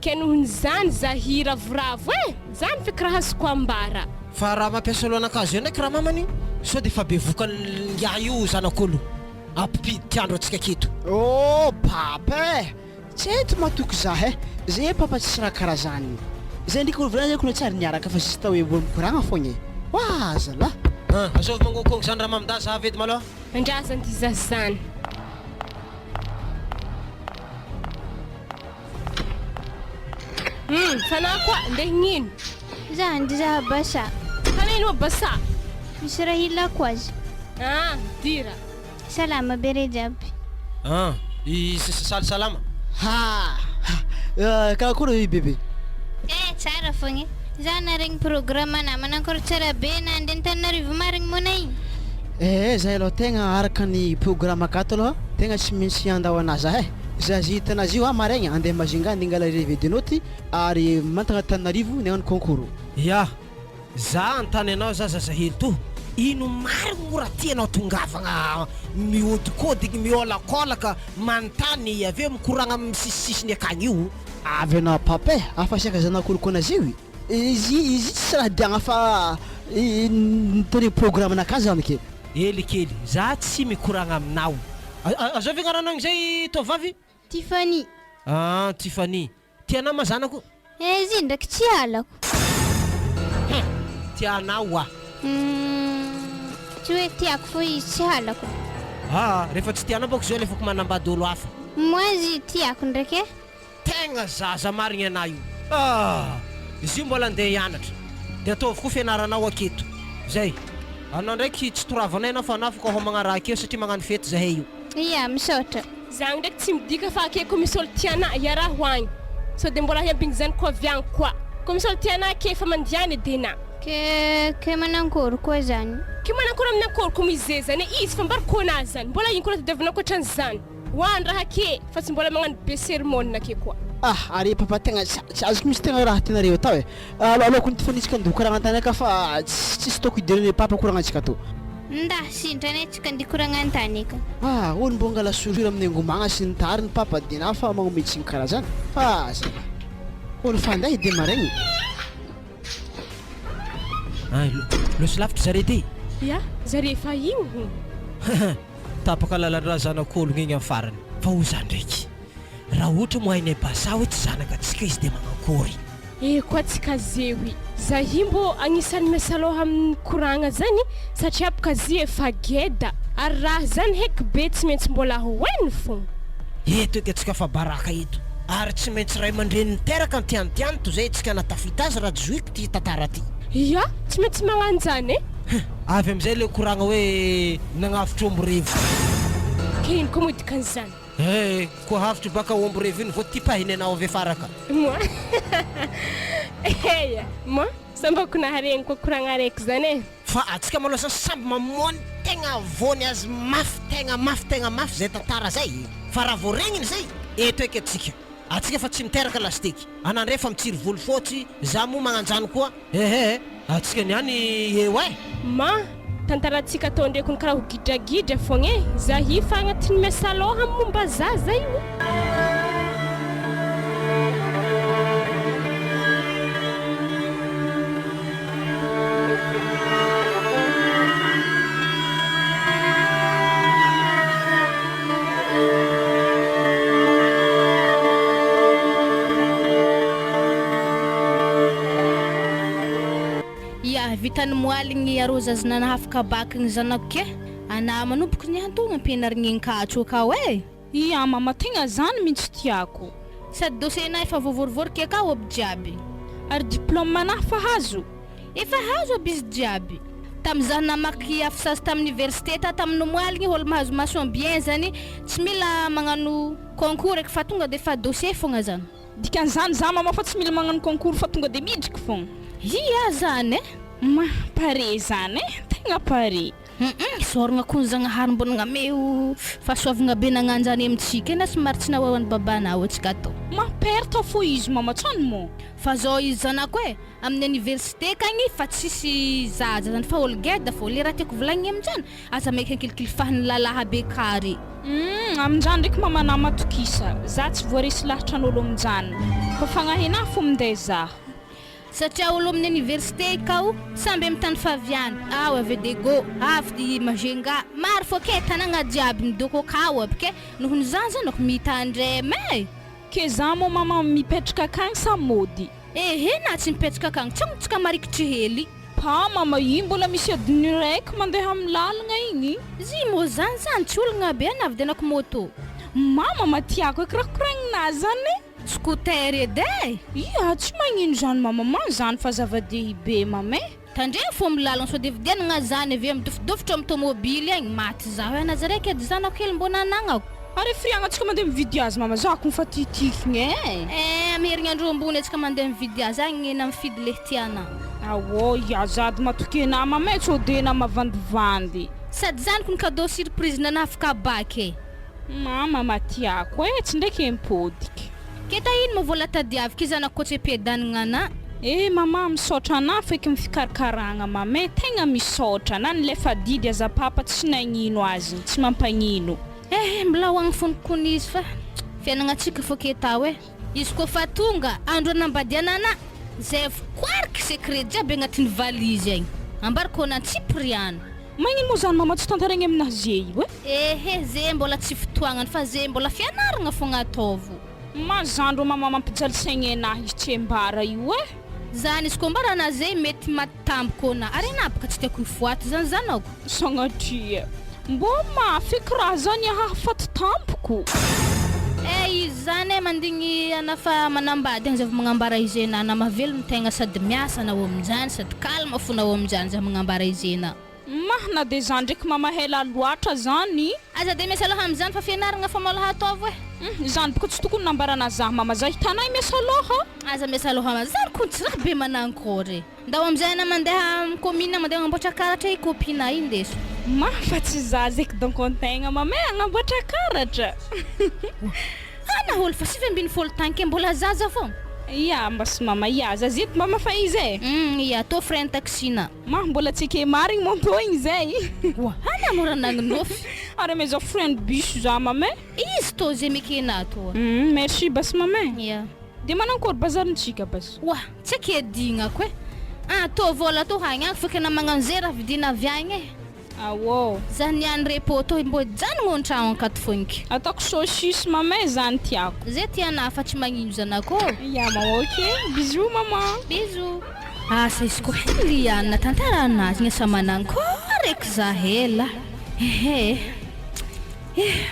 ke nohon'izany za hiravoravo e! Zany feky raha azoko ambara. Fa raha mampiasa lohan'ankazo eo ndraiky ramamany sao dia efa bevoka ingahy io zanak'olo ampipiditry andro antsika aketo. Oh papa eh! Tsy eto matoky za eh! Zay papa tsisy raha karaha zany. Zay ndriky olo volagny zay kona tsy ary niaraka fa juste hoe mbola mikoragna fogna e! Wah zalah! An! Azovy mangonkôngo zany ramamda za avy edy malôha. Andrazany ty zaza zany. Hum, fa na koa ndeha gnino? Za andeha hizaha Basa. Kanino Basa? Misy raha ilako azy. Ah, dira. Salama be re jiaby. Ah, i Saly salama. Ha! Ha! Karakory bebe? Eh, tsara fogna e. Za naregny programme na manankory tsara be na andeha Antananarivo marigny moa na igny? Eh, zay aloha tegna araka ny programme akato aloha tegna tsy maintsy handao anah za eh. Za zy hitanà zy io ah maraigna andeha Majunga andeha hangala relevé de note ary mantagna Antananarivo nagnano concours. Ya, za anontany anao za zazahely to, ino marigny moa raha tianao tongavagna mihodikodigny miôlakôlaka manontany avy eo mikoragna amin'ny sisisisiny akagny io? Avy anao papa eh, afa siaka zanak'olo kona zio i. Izy izy tsy raha diagna fa niteny programme nakà zany ke. Ely kely, za tsy mikoragna aminao. Azovy agnaranao igny zay tovovavy? Tiffany. Ah Tiffany, tianao ma zanako? Eh izy ndraiky tsy halako. Hein, tianao wa? Humm, tsy hoe tiako fô izy tsy halako. Ah, rehefa tsy tianao bôko zao alefako manambady olo hafa. Moi izy tiako ndraiky eh. Tegna zaza marigny anah io ah! Izy io mbola andeha hianatra de ataovy koa fianaranao aketo zay! Anao ndraiky tsy toravanay anao fa anao afaka homagna raha akeo satria magnano fety zahay io. Ia, misaotra. Zagny ndraiky tsy midika fa ake ko misy olo tiana iaraho agny sao de mbola hiambigny zany ko avy agny koa ko misy olo tiana ake efa mandiany edy ena. Ke ke manankory koa zany. Ke manankory amin'ny ankory ko mize zany e izy fa mbary kona zany mbola ino koa tadiavina ankoatran'izany. Ho an raha ke fa tsy mbola magnano be sermon ke koa. Ah ary papa tegna tsy azoko mintsy tegna raha tianareo atao e! Aleoko nifanitsika andoha koragna antany aka fa tsisy toko idirane papa koragnantsika to. Ndah sintrany tsika andeha koragna antany aka. Ah olo mbô angala sourire amin'ny angomagna sy ny tariny papa de na fa magnomey tsiny karaha zany fa aza olo fandeha de maregny. Ah losy lavitra zare ty. Ya, zare efa igny hono. Tapaka lalan-dra zanak'ologno igny amin'ny farany. Fa ho za ndraiky, raha ohatra moa hainay bazaha hoe tsy zanakatsika izy dia manankory? Eh koa tsy kazewy. Zahi mbô agnisan'ny miasa lôha amin'ny koragna zany satria boka zy efa geda ary raha zany heky be tsy maintsy mbola hohainy fogna. Eto eky atsika fa baraka eto ary tsy maintsy ray aman-dreny niteraka ny tiantiany toy izay atsika nahatafita azy raha joiko ty tantara ty. Ia, tsy maintsy magnano zany e. Hein! Avy amizay le koragna hoe nagnavotry omby revo. Ke ino koa moa dikan'izany? Eh! Koa havotry baka omby revo iny vao tipahiny anao avy afara ka. Moi? Eya! Moi? Sambako naharegny koa koragna araiky zany e. Fa atsika malôha zany samby mamono tegna vôny azy mafy tegna mafy tegna mafy zay tantara zay e! Fa raha vao regniny zay, eto eky atsika. Atsika fa tsy miteraka lasiteky. Anà ndray fa mitsiry volo fôtsy, za moa magnanjany koa. Ehe, atsika niany eo eh! Ma, tantarantsika atao ndreky ny karaha ho gidragidra fogna e, za hi fa agnatin'ny miasa lôha amin'ny momba zaza io. Ia, vitan'ny moaligny arô zaza nanahafaka bac ny zanako ke, anà manomboky niantogna ampianarigny ankatso akao e! Ia mama tegna zany mintsy tiako. Sady dossier nah efa voavorivory ke akao aby jiaby. Ary diplôme anah fa hazo? Efa hazo aby izy jiaby. Tam zah namaky affichage tam université ta tamin'ny omaligny olo mahazo mention bien zany tsy mila magnano concours eky fa tonga de fa dossier fogna zany. Dikan'izany za mama fa tsy mila magnano concours fa tonga de midriky fogna. Ia zany e! Ma, pare zany e! Tegna pare. Hum isaoragna koa ny Zagnahary mbô nagnameo fahasoavagna be nagnanjany amintsika e na somary tsy nahoahoan'i babanao antsika tô. Mamperta fô izy mama tsany mô. Fa zao izy zanako e, amin'ny oniversite akagny fa tsisy zaza zany fa olo geda fô, le raha tiako volagniny aminjany aza maiky ankilikilifahan'ny lalaha be kary. Humm aminjany ndraiky mamanah matokisa, za tsy voaresy lahatra an'olo aminjany fa fagnahinah fô minday zah. Satria olo amin'ny oniversite kao samby amin'ny tany faviany, ao avy Dego, avy Majunga, maro fô ke tanagna jiaby midoko akao aby ke nohon'izany zanako mitandrema e! Ke za moa mama mipetraka akagny sa mody? Ehe na tsy mipetraka akagny tsy tsika marikitry hely. Pa mama io mbola misy adiny raiky mandeha amin'ny lalagna igny. Zy moa zany zany tsy olagna be ana vidianako moto. Mama ma tiako eky raha koragninazy zany e. Scooter edy e! Ia tsy magnino zany mama man zany fa zava-dehibe mama e. Tandremo fô amin'ny lalagna sao de vidianagna zany avy eo midofodofotro amin'ny tômôbily agny, maty zaho e anazy raiky edy zanako hely mbô nanagnako. Ary firiagna antsika mandeha mividy azy mama za ko fa titikigny e. Eh amy herignandro ambony antsika mandeha mividy azy agny ena mifidy le tiana. Aô ia zady matoky ena mama e tsô de ena mavandivandy. Sady zany kony cadeau surprise nanafika bac e. Mama ma tiako e tsy ndraiky empodiky. Keta ino moa vola tadiaviko i zanako koa tsy ampiadanigna ana. Eh mama misaotra anah feky ny fikarakaragna mama e tegna misaotra na nilefa adidy aza papa tsy nagnino azy tsy mampagnino. Eh mbola ho agny fony kony izy fa fiainagna tsika fô ketao e. Izy koa fa tonga andro anambadiana ana zay vokoariky secret jiaby agnatin'ny valise agny ambarako ana antsipiriany. Magnino moa zany mama tsy tantaraigny aminahy ze io e? Ehe ze mbola tsy fotoagnany fa ze mbola fianaragna fogna ataovo. Mazandro mama mampijaly saigny anahy izy tsy ambara io e. Zany izy koa ambara ana ze mety maty tampoka ana ary ana boka tsy tiako hifoaty zany zanako. Sagnatria mbô mafy eky raha zany ahafaty tampoko. Eh izy zany e mandigny ana fa manambady agny zay vao magnambara izy ena ana mahavelogno tegna sady miasa anao aminjany sady calme fo nao aminjany zay magnambara izy ena. Mah na de za ndraiky mama hela loatra zany. Aza de miasa loha amizany fa fianaragna fa mbola hataovo e. Hum zany boka tsy tokony nambarana za mama za hitanay miasa loha. Aza miasa loha amizany kony tsy raha be manankory e. Ndao amizay ana mandeha am commune mandeha magnamboatra karatra i copine i ndeso. Mah fa tsy za zeky donc antegna mama e agnamboatra karatra. Ana olo fa 19 tagny ke mbola zaza fogna. Ya mbas mama ya za zety mama fa izy e. Hum ya tô frein taxi na. Mah mbola tsy eke marigny moto igny zay. Oa ana mora nagnonofy. Ary amezao frein bus za mama e. Izy tô ze mekena tô. Hum merci bas mama e. Ya. De manankory bazarintsika bas. Oa tsy eky adignako e. Ah tô vola tô hagny agny feky ana magnano ze raha vidina avy agny e. Aô. Za niany repos tô mbô hijanogno antragno akato foiniky. Ataoko saucisse mama e zany tiako. Ze tiana fa tsy magnino zanako ô. Ya mama ok bisous maman. Bisous. Asa izy koa hely Liana tantarana azy ny asa manankory eky za hela ehe eh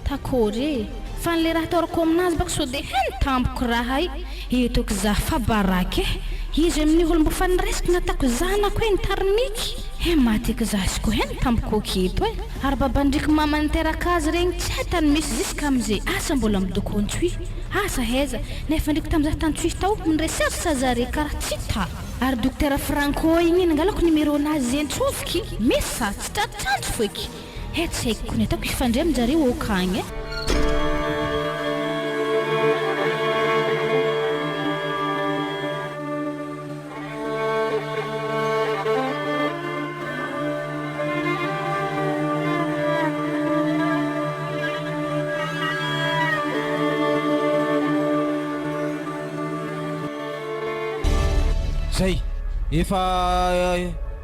takory e fa ny le raha ataorako aminazy bako sao de heno tampoko raha i eto eky za fa baraka e izy amin'io olo mbo fa niresaka natako zanako e nitarimiky he maty eky za izy koa heno tampoko aketo e ary babandriky mama niteraka azy regny tsy hay tany misy jusqu'amizay asa mbola midoko antsohihy asa haiza nefa ndriky tamiza tantsohihy tao miresersa zare karaha tsy ta ary docteur Franco igny nangalako numéro nazy ze antsofoky mesa tsy tratrantso foeky he tsy haiko kony ataoko hifandray aminjareo okagny e. Zay, efa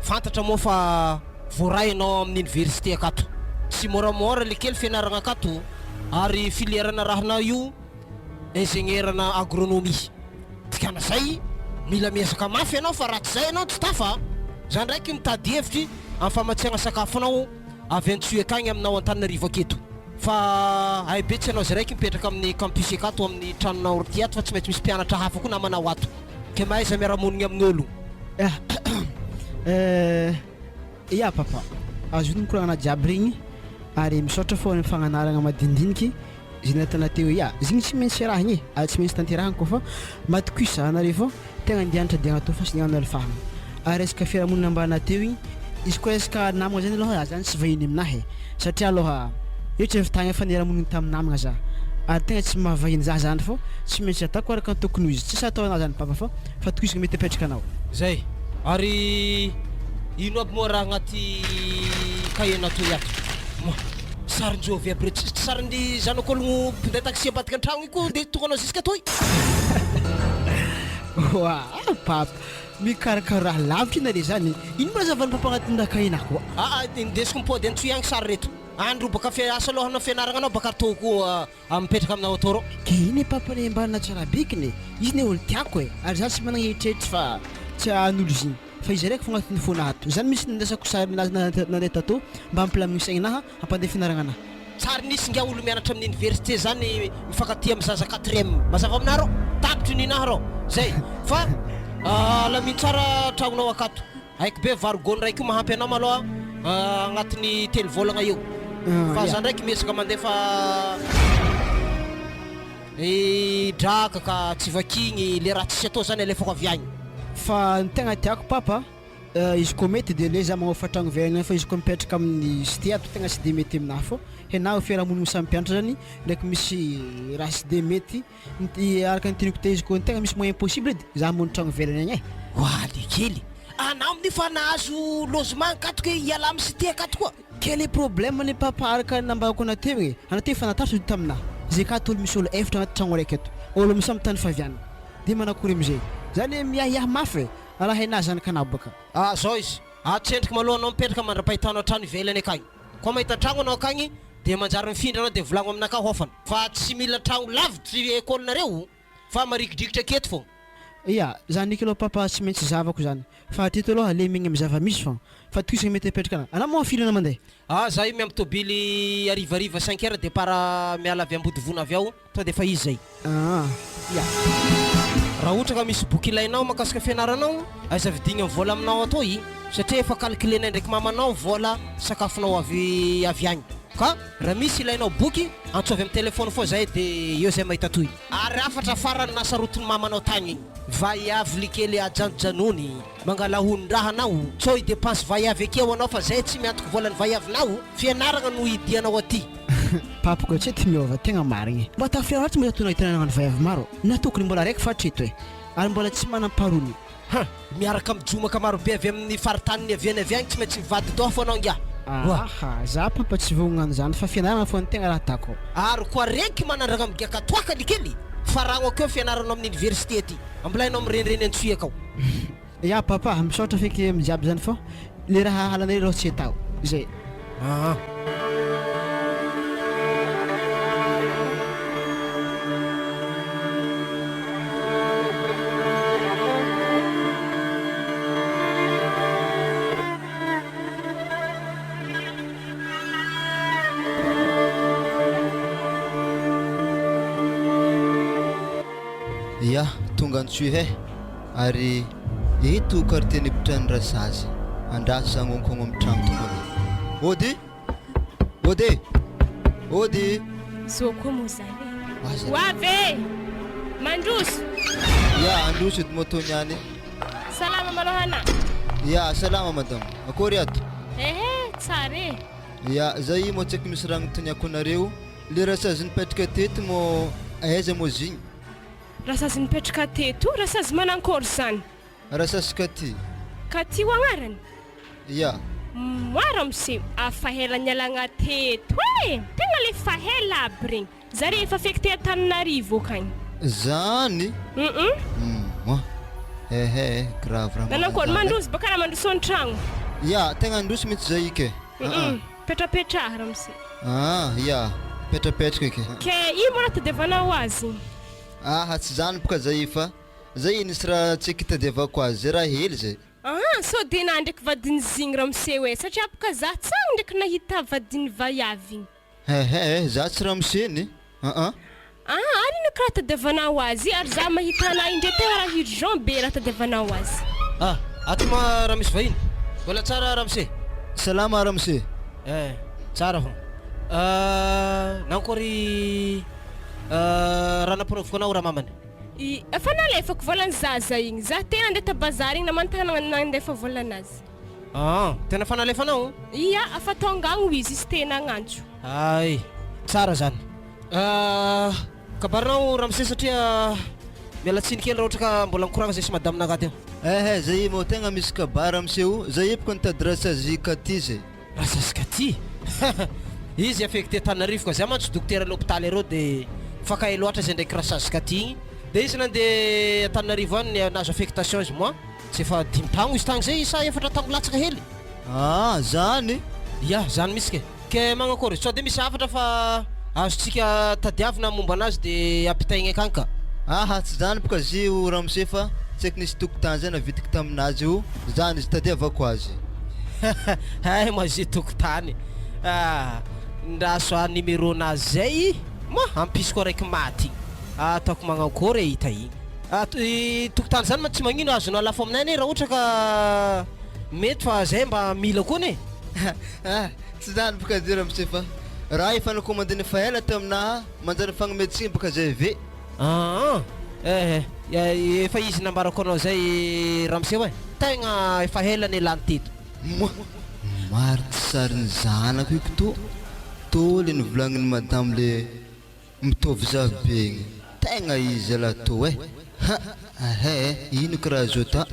fantatra moa fa voaray ianao amin'ny université akato. Tsy moramora le kely fianaragna akato ary filière narahinao io ingénieur na agronomie. Dikan'izay mila miezaka mafy ianao fa raha tsy zay ianao tsy tafa a! Za ndraiky mitady hevitry amin'ny famatsiagna sakafonao avy any Tsoiaka agny aminao Antananarivo aketo. Fa hay be tsy ianao zay raiky mipetraka amin'ny campus akato amin'ny tranonao ty ato fa tsy maintsy misy mpianatra hafa koa namanao ato. Ke mahaiza miara-monigny amin'olo. Eh, ya papa, azonao mikoragna jiaby regny ary misaotra fô amin'ny fagnanaragna madinidiniky zay nataonao teo ya, zegny tsy maintsy arahigny e, ary tsy maintsy tanterahigny koa fa matokisa anareo fô tegna andeha hianatra diagna tô fa tsy diagna alifahagna, ary resaka fiarahamonina ambaranao teo igny. Izy koa resaka namagna zany aloha za zany tsy vahiny aminahy e, satria aloha io tsy avy tagny fa niara-monina tamin'ny namagna za ary tegna tsy mahavahiny za zany fô tsy maintsy ataoko araka ny tokony ho izy, tsisy atao anah zany papa fô fatokisagna mety apetraka anao. Zay, ary ino aby moa raha agnaty cahier-nao toy ato? Moa sarin-jovy aby reto, tsy sarin'ny zanak'ologno mpinday taxi ambadika an-tragno io koa ndeha tonganao jusque atoy? Oa papa, mikarakara raha lavitra io nare zany, ino moa raha zavan'ny papa agnatin'ny raha cahier-nà koa? Aa, indesiko mipody antsoy agny sary reto, any ro baka fe asa aloha hanao fianaragna anao baka ataoko mipetraka aminao atao rô. Ke iny e papa ne mba natsara bekiny e, izy ne olo tiako e, ary za tsy managna eritreritry fa tsy hanolo izy igny, fa izy araiky fô agnatin'ny fona ato, zany mintsy nindesako sary nazy nandeha tato mba hampilamigny saigninaha hampandeha fianaragna anahy. Tsary nisy nga olo mianatra amin'ny université zany mifankatia amin'ny zaza quatrième mazava aminah rô, tapitry ninaha rô zay fa alamino tsara tragnonao akato. Haiko be vary gony ray koa mahampy anao maloha agnatin'ny telo volagna eo fa za ndraiky miezaka mandefa drakaka tsy vakigny le raha tsisy atao zany alefako avy agny. Fa ny tegna tiako papa izy koa mety de le za magnofa tragno ivelany agny fa izy koa mipetraka amin'ny cité ato tegna tsy de mety aminahy fô henao fiarahamonigny samy mpianatra zany ndraiky misy raha tsy de mety Ny araka ny teniko teo izy koa tegna misy moyen possible edy za hamono tragno ivelany agny e. Oa lekely! Anao amin'io fa nahazo logement ankatoky hoe hiala amin'ny cité akato koa. Quel est problème ny papa araka ny nambarako anao teo e, anao teo efa nataritra io taminah, zay akato olo misy olo efatra anaty tragno araiky ato, olo amy samy tany faviana, de manakory amizay, za le miahiahy mafy e, raha hainah zanakanah baka. Ah zao izy, atsendriky maloha anao mipetraka mandrapahitanao trano ivelany akagny, koa mahita tragno anao akagny de manjary mifindra anao de volagno aminakahy hofana. Fa tsy mila tragno lavitry école nareo fa marikidrikitra aketo fô. Ia, zany eky aloha papa tsy maintsy zavako zany, fa hatreto aloha lemegny amy zava-misy fa fa tohizagna mety apetraka ana, anao moa firy anao mandeha? Ah za io miampy tôbily harivariva cinq heures départ miala avy Ambodivona avy ao tonga de efa izy zay. Ah, ia. Raha ohatra ka misy boky ilainao makasika fianaranao, aiza vidigna ny vola aminao atao i, satria efa calculenay ndraiky mamanao vola sakafonao avy avy agny ka raha misy ilainao boky antso avy am telephone foa zay de eo zay mahita tohiny. Ary hafatra farany nasarotin'ny mamanao tagny igny, vaiavy likely ajanojanony, mangala honin-draha anao, tsao hi-depense vaiavy akeo anao fa zay tsy miantoky volan'ny vaiavinao, fianaragna no hidianao aty. Papiko tsy ety miova tegna marigny. Mba tafiaratsy moa zato nahitana nagnano vaiavy maro na tokony mbola araiky fa hatreto e. Ary mbola tsy manam-parony. Huh! Miaraka am jomaka marobe avy amin'ny faritany niaviany avy agny tsy maintsy mivadi-doha fô anao ngiah. Oa! Aha, za papa tsy vognona an'izany fa fianarana fô ny tegna raha atako. Ary koa reky manandragna migiaka toaka likely fa ragno akeo fianaranao amin'ny université aty. Mbola hainao mirenireny antsohiaka ao. Ya papa, misaotra feky am jiaby zany fô le raha halanay rô tsy atao zay. Aa. Ya, tonga Antsohihy eh! Ary eto quartier nipotrahan'i Rasazy. Andraso za agnonkogno amin'ny tragno to malôha. Ody! Ody! Ody! Zo koa moa zany e. Aza. Ho avy e! Mandroso! Ya, androso edy moto niany e. Salama malôha anà. Ya, salama madame. Akôry ato? Ehe, tsara e. Ya, za io moa tsy haiko misy raha agnontaniako anareo. Le Rasazy nipetraka teto moa aiza moa izy igny? Rasazy nipetraka teto, Rasazy manankôry zany? Rasazy Katy. Katy ho agnarany? Ya. Moi ramose, afa ela nialagna teto e! Tegna le fa ela aby regny. Zare efa affecté Antananarivo akagny. Zany? Hum. Moi. Ehe, grave raha Nanankôry, magnano zany e. mandroso baka raha mandroso an-tragno. Ya, tegna handroso mihitsy zay ika e. Hum. Petrapetraha ramose. Ah, ya. Petrapetraka ika. Ke ino moa raha tadiavanao azy? Aha, tsy zany boka zay fa zay nisy raha tsy eky itadiavako azy zay raha hely zay. Aha, sao de na ndraiky vadin'i zigny ramose oe, satria boka za tsagny ndraiky nahita vadin'i vaiavy igny. Hehe, za tsy ramose ny aa. Aha, ary ino kiraha tadiavanao azy, ary za mahita anah indray tegna raha urgent be raha tadiavanao azy. Ah, ato ma raha misy vahiny. Mbola tsara ramose. Salama ramose. Eh, tsara hono. Ah, nankory raha nampanaoviko anao ramamany? I, efa nalefako volan'ny zaza igny, za tena nandeha ta bazary igny namantagnana nandefa volanazy. Aa, tena fa nalefanao? Ia, fa tonga agny hoy izy, izy te nagnantso. Hay, tsara zany. Ah, kabarinao ramose satria miala tsiny kely raha ohatra ka mbola nikoragna zay sy madame nagaha teo. Ehe, zay moa tegna misy kabary ramose o, zay bôka nitady rasazy Katy zay. Rasazy Katy? Izy affecté Antananarivo ka, za mantsy dokotera l'hôpitaly arô de mifankahay loatra zay ndraiky rasazy Katy igny, de izy nandeha Antananarivo any nahazo affectation izy moa. Tsy efa dimy tagno izy tagny zay sa efatra tagno latsaka hely? Ah zany? Ya, zany mihitsy ke. Ke magnakôry? Sao de misy hafatra fa azontsika tadiavina momba anazy de ampitaigny akagny ka. Aha, tsy zany boka zy io ramose fa tsy haiko nisy tokotany zay navidiky taminazy io, zany izy tadiavako azy. Hay ma ze tokotany ah, ndraso ah numéro nazy zay ma ampisiko araiky maty igny, ataoko magnakôry e hita igny. Ato i tokotany zany ma tsy magnino azonao alafo aminay anie raha ohatra ka mety fa zay mba mila koa anie. Ah, tsy zany boka zay ramose fa raha efa nicommandena efa ela taminaha manjary mifagnome tsiny boka zay ve. Aa eh eh efa izy nambarako anao zay ramose oe, tegna efa ela nialany teto. Moa maro ty sarin'ny zanako io k'to, tô le novolagnin'i madame le Mitovy za be igny. Tegna izy zalahy tô eh! Ha! Ahe eh! Ino kiraha zao ta?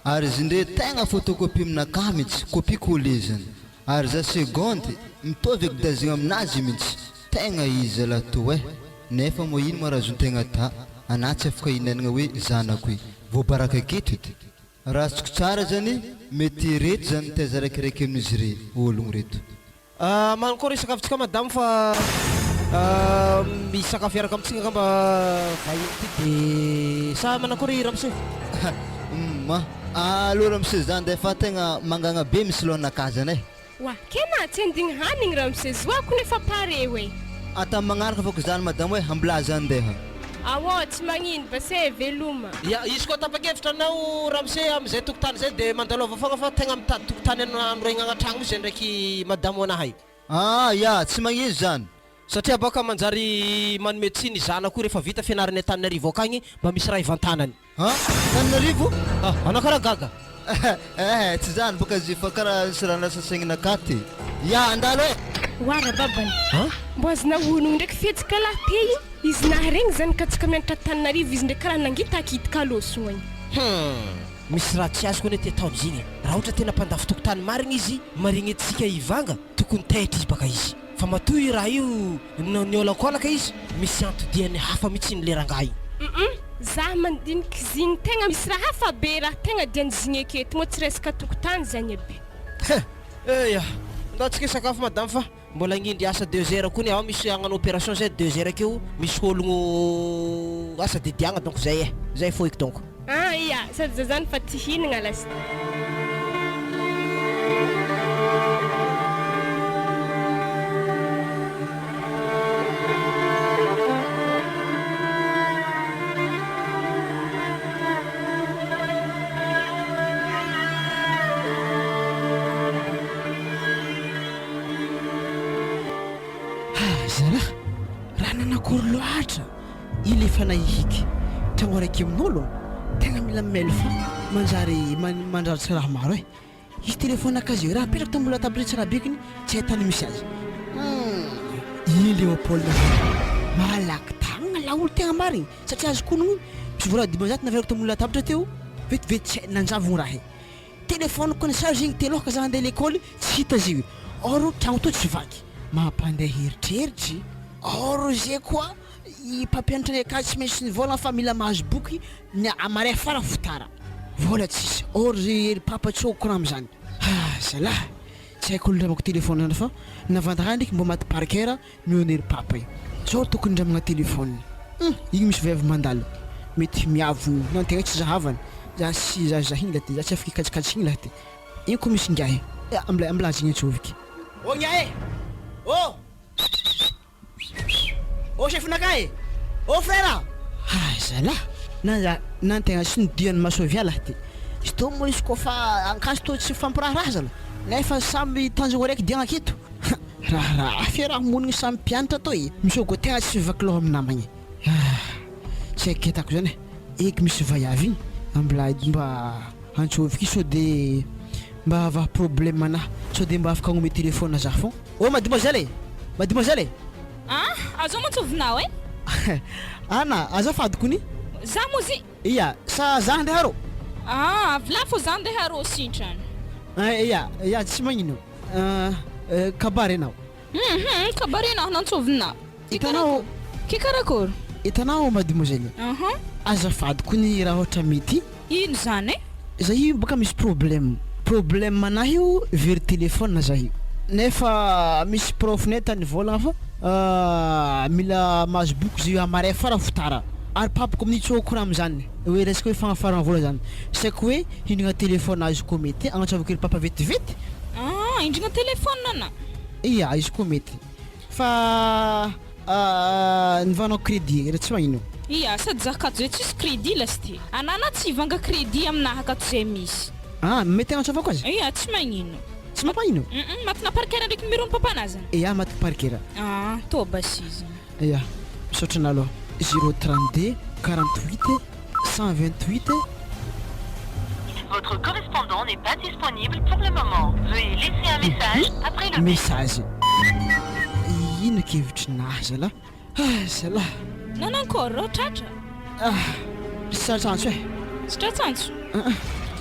Ary izy ndre tegna photocopie aminakahy mintsy, copie coller zany. Ary za seconde, mitovy eky dazigna aminazy mintsy. Tegna izy zalahy tô eh! Nefa moa ino ma raha azontegna ta? Anah tsy afaka hinanagna hoe zanako i. Voabaraka aketo edy. Raha azoko tsara zany, mety ireto zany nitaiza raikiraiky amin'izy re ologno reto. Ah mankory hisakafontsika madame fa misakafo hiaraka amintsika angamba vahiny ity de sa manakory ramose? Humm aleo ramose za ndeha fa tegna mangagna be misy lohanakahy zany eh. Wa, kena tsy andigny hanigny ramose zoako nefa pare oe. Ata magnaraka fako zany madame oe ambilà za ndeha. Aô tsy magnino base veloma. Ya, izy koa tapa-kevitra anao ramose amin'izay tokotany izay dia mandalova foagna fa tegna mitady tokotany hanoregnagna tragno mihitsy zay ndraiky madamo anahy. Ah ya, tsy magnino zany. Satria bôka manjary manome tsiny zanako io rehefa vita fianarany Antananarivo akagny mba misy raha ivantanany. Ah! Antananarivo? Ah, anao karaha gaga. Eh, tsy zany boka izy fa karaha nisy raha lasa saigninakahy ty. Ya, andalo eh! Oa rababany. Ah? Mbô azonao onogno ndraiky fihetsika lahy te igny. Izy naharegny zany ka tsika mianatra Antananarivo izy ndraiky karaha nangitakitaka lôsogno igny. Hum! Misy raha tsy azoko anie ty ataony zigny e. Raha ohatra tena mpandafo tokotany marigny izy, marigny antsika hivanga, tokony taitra izy baka izy. Fa matoa io raha io niolakolaka izy, misy antodiany hafa mihitsy iny le rangahy iny. Humm zah mandiniky zigny tegna misy raha hafa be raha tegna diany zigny aketo moa tsy resaka tokotany zagny aby. Heh! Eya! Ndao tsika hisakafo madame fa mbola hagnindry asa deux heures koa ny ao misy hagnano opération zay deux heures akeo misy ologno asa didiagna donc zay eh! Zay fohiky donc. Ah ia, sady za zany fa ty hihinagna lasta. Ah zalahy, raha nanakory loatra i le fanahihiky tragno araiky amin'olo tegna mila mail fa manjary mandraritra raha maro e. Izy téléphone akazy raha apetrako tambony latabatra tsy raha bekiny tsy hay tany misy azy. Humm i Léopold malaky tagnana laolo tegna marigny satria azoko onogno misy vola 500 navelako tambony latabatra teo vetivety tsy hay nanjavogno raha i. Téléphone ko ni-charge igny telo ka za handeha lekôly tsy hita izy io or tragno tô tsy vaky. Mampandeha eritreritry or ze koa i mpampianatra ny akany tsy maintsy nivôlagna fa mila mahazo boky ny amaray fara fotara. Vôla tsisy or ry papa tsy au courant amizany. Ah zalah tsy haiko nindramako téléphone zany fa navantagna ndraiky mbô maty par coeur Mion'ery papa e! Zao tokony ndramagna téléphone. Hum! Igny misy vehivavy mandalo mety miavogno na antegna tsy zahavana, za sy za zahigny lahy ty, za tsy afaka hikajikajy igny lahy ty. Igny koa misy ngiahy e! Ambla ambla zegny antsoviky. Ô ngiahy e! Ô! Ô chef-nakahy e! Ô frère a! Ah zalah! Na za na antegna tsy nodian'ny maso avy lahy ty. Izy tô moa izy kôfa ankaso tô tsy mifampiraharaha zalah, nefa samy tanjogno araiky diagna aketo. Raharaha fiarahamonigny samy mpianatra tô e! Misao koa tegna tsy vaky loha amin'ny namagny e! Ah! Tsy haiko ketako zany e! Eky misy vaiavy igny ambilà mba antsôviky sao de Mba havaha problème anah sao de mba afaka agnomey téléphone zah fô. Oh mademoiselle e! Mademoiselle e! Ah! Azao moa antsovinao e! Ana, azafady kony. Zah moa zy. Ia, sa zah ndeha arô? Ah, avy lafo zah ndeha arô sintrany. Ah, ia, ia tsy magnino. Ah, kabary enao. Hum, kabary enao nantsovinao. Hitanao. Ke karakory? Hitanao mademoiselle. Aha. Azafady kony raha ohatra mety. Ino zany e? Za io baka misy problème. Problème anahy io very téléphone za io. Nefa misy prof nay tany nivolagna fa mila mahazo boky za io hamaray fara fotara. Ary papako amin'io tsy au courant amizany hoe resaka hoe fagnafarana vola zany. Saiko hoe hindrigna téléphone azy koa mety agnantsovako kely papa vetivety. Ah, hindrigna téléphone ana? Ia, izy koa mety. Fa nivanao crédit raha tsy magnino. Ia, sady za akato zay tsisy crédit lasy ty. Anah tsy hivanga crédit aminah akato zay misy. Ah, mety agnantsovako azy? Ia, tsy magnino. Tsy mampagnino? Hum, matina par cœur ndraiky numéro-n'ny papanah zany. Ia, maty par cœur. Ah, tô basy izy. Ia, misaotra anah aloha. Zéro 32 48 128. Votre correspondant n'est pas disponible pour le moment. Veuillez laisser un message après le bip. Message. Ino kevitrinah zalah? Ah zalah. Nanankory rô tratra? Ah, tsy tratrantsy e. Tsy tratrantsy?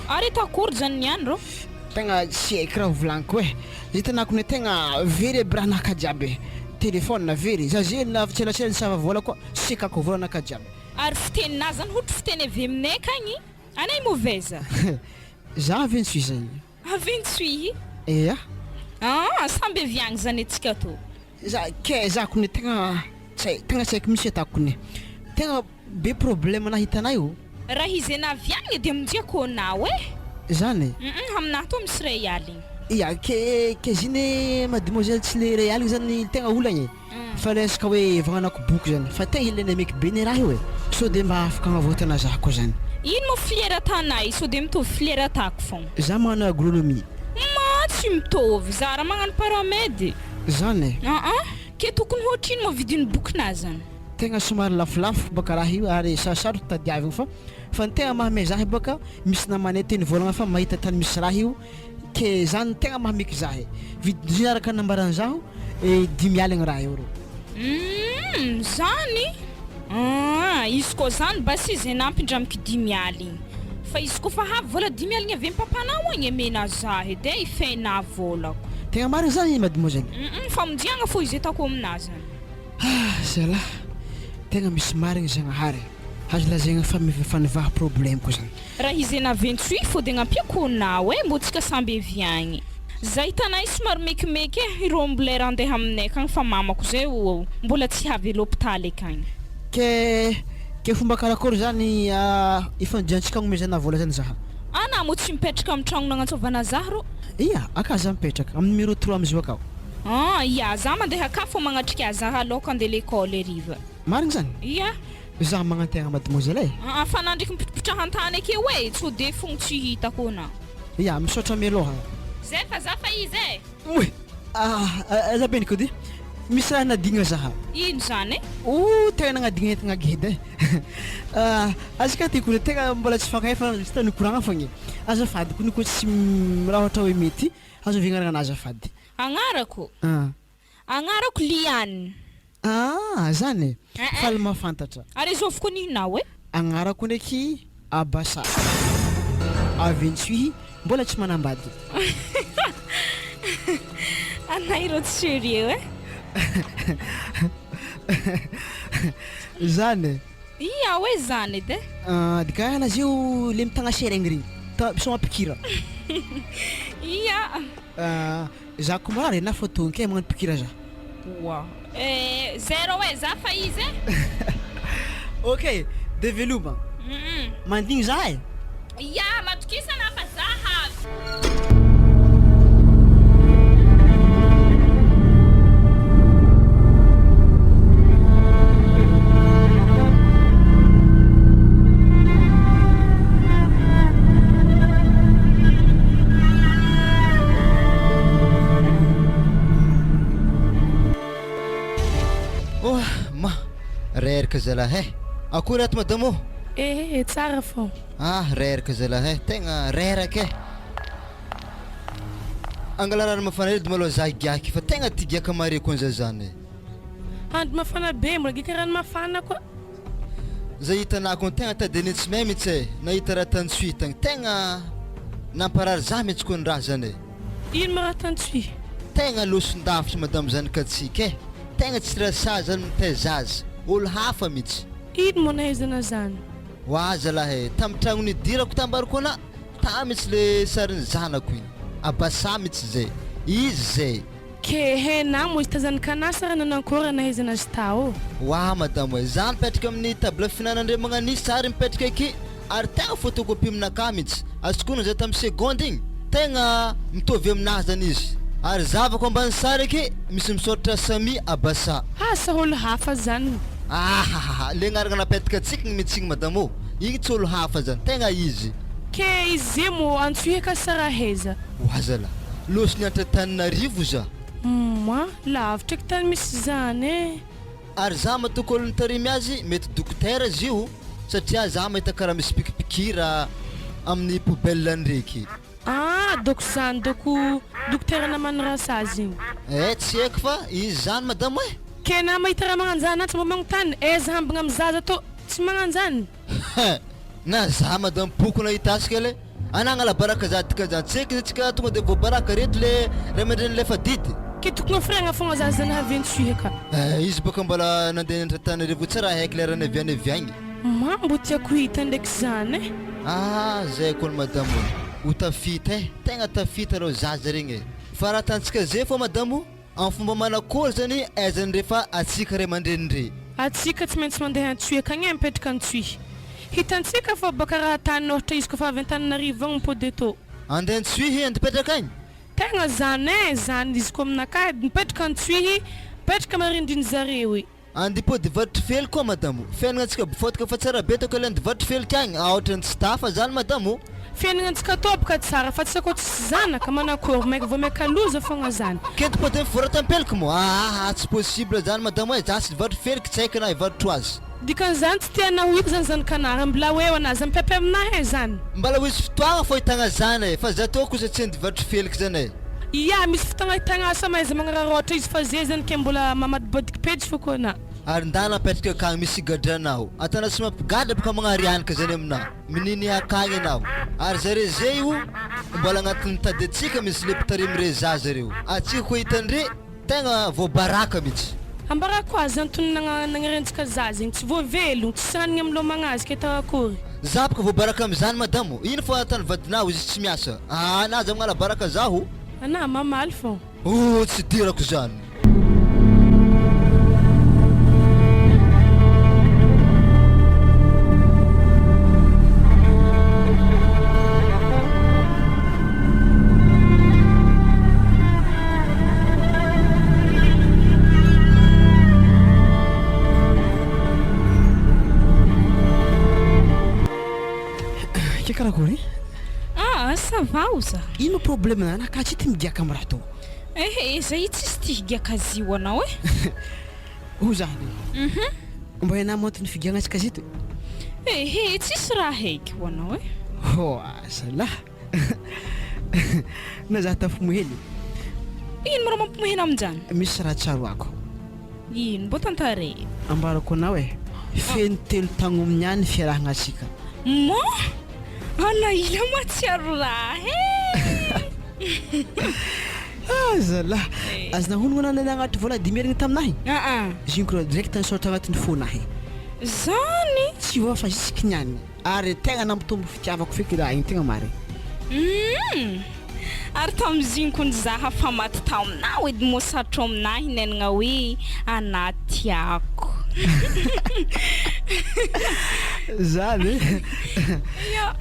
Ary eto akory zany niany rô? Tegna tsy haiko raha hovolaniko e. Hitanako ny tegna very aby raha naka jiaby e. Téléphone very, za zay na tselatsela nisava vola koa sekako vola naka jiaby. Ary fiteninah zany hotry fiteny avy aminay akagny, anay mauvaise. Za avy any Suisse igny. Avy any Suisse? Ea. Ah, samby avy agny zany atsika tô. Za kay za kone tegna tsy hay tegna tsy haiko mintsy ataoko kone. Tegna be problème na hitanay ô. Raha izy ena avy agny de amonjiako anao e. Zany? Hum aminahy tô misy ray aligny. Ia ke ke zine mademoiselle tsy le ray aligny zany tegna olagna e. Fa resaka hoe vagnanako boky zany fa tegna ilaina meky be ne raha io e. Sao de mba afaka agnavotana za koa zany. Ino moa filière atanay sao de mitovy filière atako fogna. Za magnano agronomie. Ma tsy mitovy, za raha magnano paramed. Zany e. Aa ke tokony hoatrino moa vidin'ny bokinà zany? Tegna somary lafolafo baka raha io ary sarosarotro tadiavigna fa fa ny tegna mahamay zahy baka misy namanay teny vôlagna fa mahita tany misy raha io ke zany tegna mahameky zahy vidiny araka ny nambarany zaho dimy aligny raha io rô. Humm zany? Aa izy koa zany basy izy nampindramiko dimy aligny fa izy koa fa avy vola dimy aligny avy am papanao agny amena zah edy e ifenah volako. Tegna marigny zany mademoiselle? Humm famonjiagna fô izy ataoko aminazy zany. Ah zalah, tegna misy marigny Zagnahary e, azo lazaigna fa fa nivaha problème ko zany. Raha izy naventsy io fô de gnampiako anao e, mbô tsika samby avy agny. Za hitanay somary mekimeky e, ireo mbola andeha aminay akagny fa mamako zay mbola tsy avy à l'hôpital akagny. Ke ke fomba karakôry zany ifandiantsika agnomezana vola zany zaha? Anà moa tsy mipetraka amin'ny tragno nagnantsôvana zah rô. Ia, aka za mipetraka, amin'ny numéro trois amizio akao. Ah, ia, za mandeha aka fô magnatrika zah alôka andeha l'école hariva. Marigny zany? Ia. Za magnantegna mademoiselle e. Aa fa nandriky mipitripitraha an-tany akeo e, tsô de fogno tsy hitako anà. Ia, misaotra mialoha. Zay fa za fa izy e. Oy! Ah, aza be Nikody, misy raha nadigna zaha. Ino zany e? Oh, tegna nagnadigna entagna geda e. Ah, aza ka ty kony, tegna mbola tsy fankahay fa juste nikoragna fogna e. Azafady kony koa tsy raha ohatra hoe mety, azo oviagna anarana azafady. Agnarako? Ah. Agnarako Liane. Ah, zany e! Eh eh. Faly mahafantatra. Ary azovy koa nihinao e? Agnarako ndraiky Abasa. Avy Antsohihy, mbola tsy manambady. Anay ireo tsy sérieux e! Zany e! Ia hoe zany edy e! Ah, dikahana izy io le mitagna seregny regny, ta- sao mampikira. Ia! Ah, Za ko marary na fa tonga kay magnano pikira za. Oa eh zéro e za fa izy e. Ok de veloma. Mandigny za e. Ya matokisana fa za avy. Oa ma! Reraka zalahy eh! Akory ato madama ô? Ehe, tsara fô. Ah reraka zalahy eh! Tegna reraka eh! Angala rano mafana edy malôha za higiaky fa tegna ty giaka mare koa za zany e. Andro mafana be mbola giaka rano mafana koa. Zay hitanako ny tegna tady tsy mahay mitsy e, nahita raha tany tsy hitagny, tegna namparary za mitsy koa ny raha zany e. Ino ma raha tany tsy hita? Tegna loson-davitra madamo zanakatsika e, tegna tsy raha sahy zany mitaiza azy, olo hafa mitsy. Ino moa nahaizana zany? Oa zalahy e, tamy tragno nidirako tambarikona ta mitsy le sarin'ny zanako igny, abasa mitsy zay, izy zay. Ke hena moa izy tazan'i Kana sa raha nanankory raha nahaizana azy tao? Oa madamo e, za mipetraka amin'ny table fihinanandre magnania sary mipetraka aky ary tegna photocopie aminakahy mitsy, azoko onona zay tamin'ny seconde igny, tegna mitovy aminahy zany izy, ary zavako ambany sary aky misy misoratra Samy Abasa. Asa olo hafa zany. Ahahaha le agnarana napetaka antsika igny mitsy igny madamo ô, igny tsy olo hafa zany, tegna izy. Ke izy ze moa antsohiaka sa raha aiza? Oa zala, losy niantra Antananarivo za. Humm lavitra eky tany misy zany e. Ary za matoky olo nitarimy azy mety dokotera izy io satria za mahita karaha misy pikipikira amin'ny poubelle ndreky. Ah doko zany doko dokotera naman'i rasazy igny. Eh tsy haiko fa izy zany madamo eh. Ke na mahita raha magnanjany tsy mba magnontany aiza hambigna amy zaza tô tsy magnanjany. Hein! Na za madame poko nahita azy kele ana agnala baraka za dika zany tsy eky tsika tonga de voabaraka reto le ray aman-dreny lefa didy. Ke tokony hofiragna fogna za zany haventsy ka. Eh izy bôka mbola nandeha nianatra Antananarivo tsy raha haiko le raha niavy avy agny. Ma mbô tiako hita ndraiky zany eh. Ah zay kony madame o, ho tafita eh, tegna tafita reo zaza regny eh. Fa raha atantsika zay fô madame o. Amin'ny fomba manakory zany aizany refa atsika ray aman-dreny re? Atsika tsy maintsy mandeha Antsohihy akagny e mipetraka Antsohihy. Hitantsika fa baka raha tany ôhatra izy kofa avy Antananarivo agny mipody eto. Andeha Antsohihy andeha hipetraka agny? Tegna zany e, zany izy ko aminakahy edy mipetraka Antsohihy, mipetraka marindriny zareo e. Andipody vatry fely koa madamo. Fiainagna antsika bifôtaka fa tsara be ataoko le andivatry feliky agny aotrany tsy tafa zany madamo. Fiainagna antsika tô boka tsara fa tsy akô tsisy zanaka manakôry maika vao maika loza fogna zany. Kentipody mivoratam-peliky moa aa tsy possible zany madamo e za tsy hivarotro feliky tsy haiko na hivarotro azy. Dikan'izany tsy tianao ho hita zany zanakanah mbola ho eo anah za mipepy aminah e zany. Mbala ho hisy fotoagna fô hitagna zany e fa za tô kosa tsy andivarotro feliky zany e. Ia, misy fotoagna ahitagna asa mahaiza magnararaotra izy fa ze zany ke mbola mamadibadiky pejy fô koa na. Ary ndana apetraka akagny misy gadranao. Atana tsy mampigadra boka magnary anaka zany aminah. Mininia akagny enao. Ary zare ze io mbola agnatin'ny tady atsika misy le mpitarimy re zaza reo. Atsika koa hitandre tegna voabaraka mitsy. Ambarako azy antony nagnarentsika zaza igny tsy voavelogno tsisy hanigny am lomagna azy ke atao akory. Za boka voabaraka amizany madamo. Ino fa atany vadinao izy tsy miasa. Aa na aza magnala baraka zaho. Anah mamaly fô. Oh tsy dirako zany. Ke karakory? Ah, ça va oza. Ino problème na ka tsy ty migiaka am raha tô. Ehe, zay tsisy ty higiaka azy io anao e. Ho zany. Mhm. Mba ianah moa ny figiagna antsika zito. Ehe, tsisy raha heky ho anao e. Ho azalah. Na za tafomohely. Ino moa raha mampimohena aminjany? Misy raha tsaroako. Ino mbô tantare? Ambarako anao e, feno telo tagno niany fiarahagna antsika. Moa? Ana ila mahatsiaro raha e! Ah zalah, azonao honogno anao nagnatitra vola dimy taminahy? Aa. Izy igny direct nisoratra agnatin'ny fonahy. Zany? Tsy voa fa jusque niany. Ary tegna nampitombo fitiavako feky raha igny tegna marigny. Humm! Ary tamin'izigny ko nizaha fa maty taminao edy moa sarotro aminahy hinenagna hoe anah tiako. Zany Ya.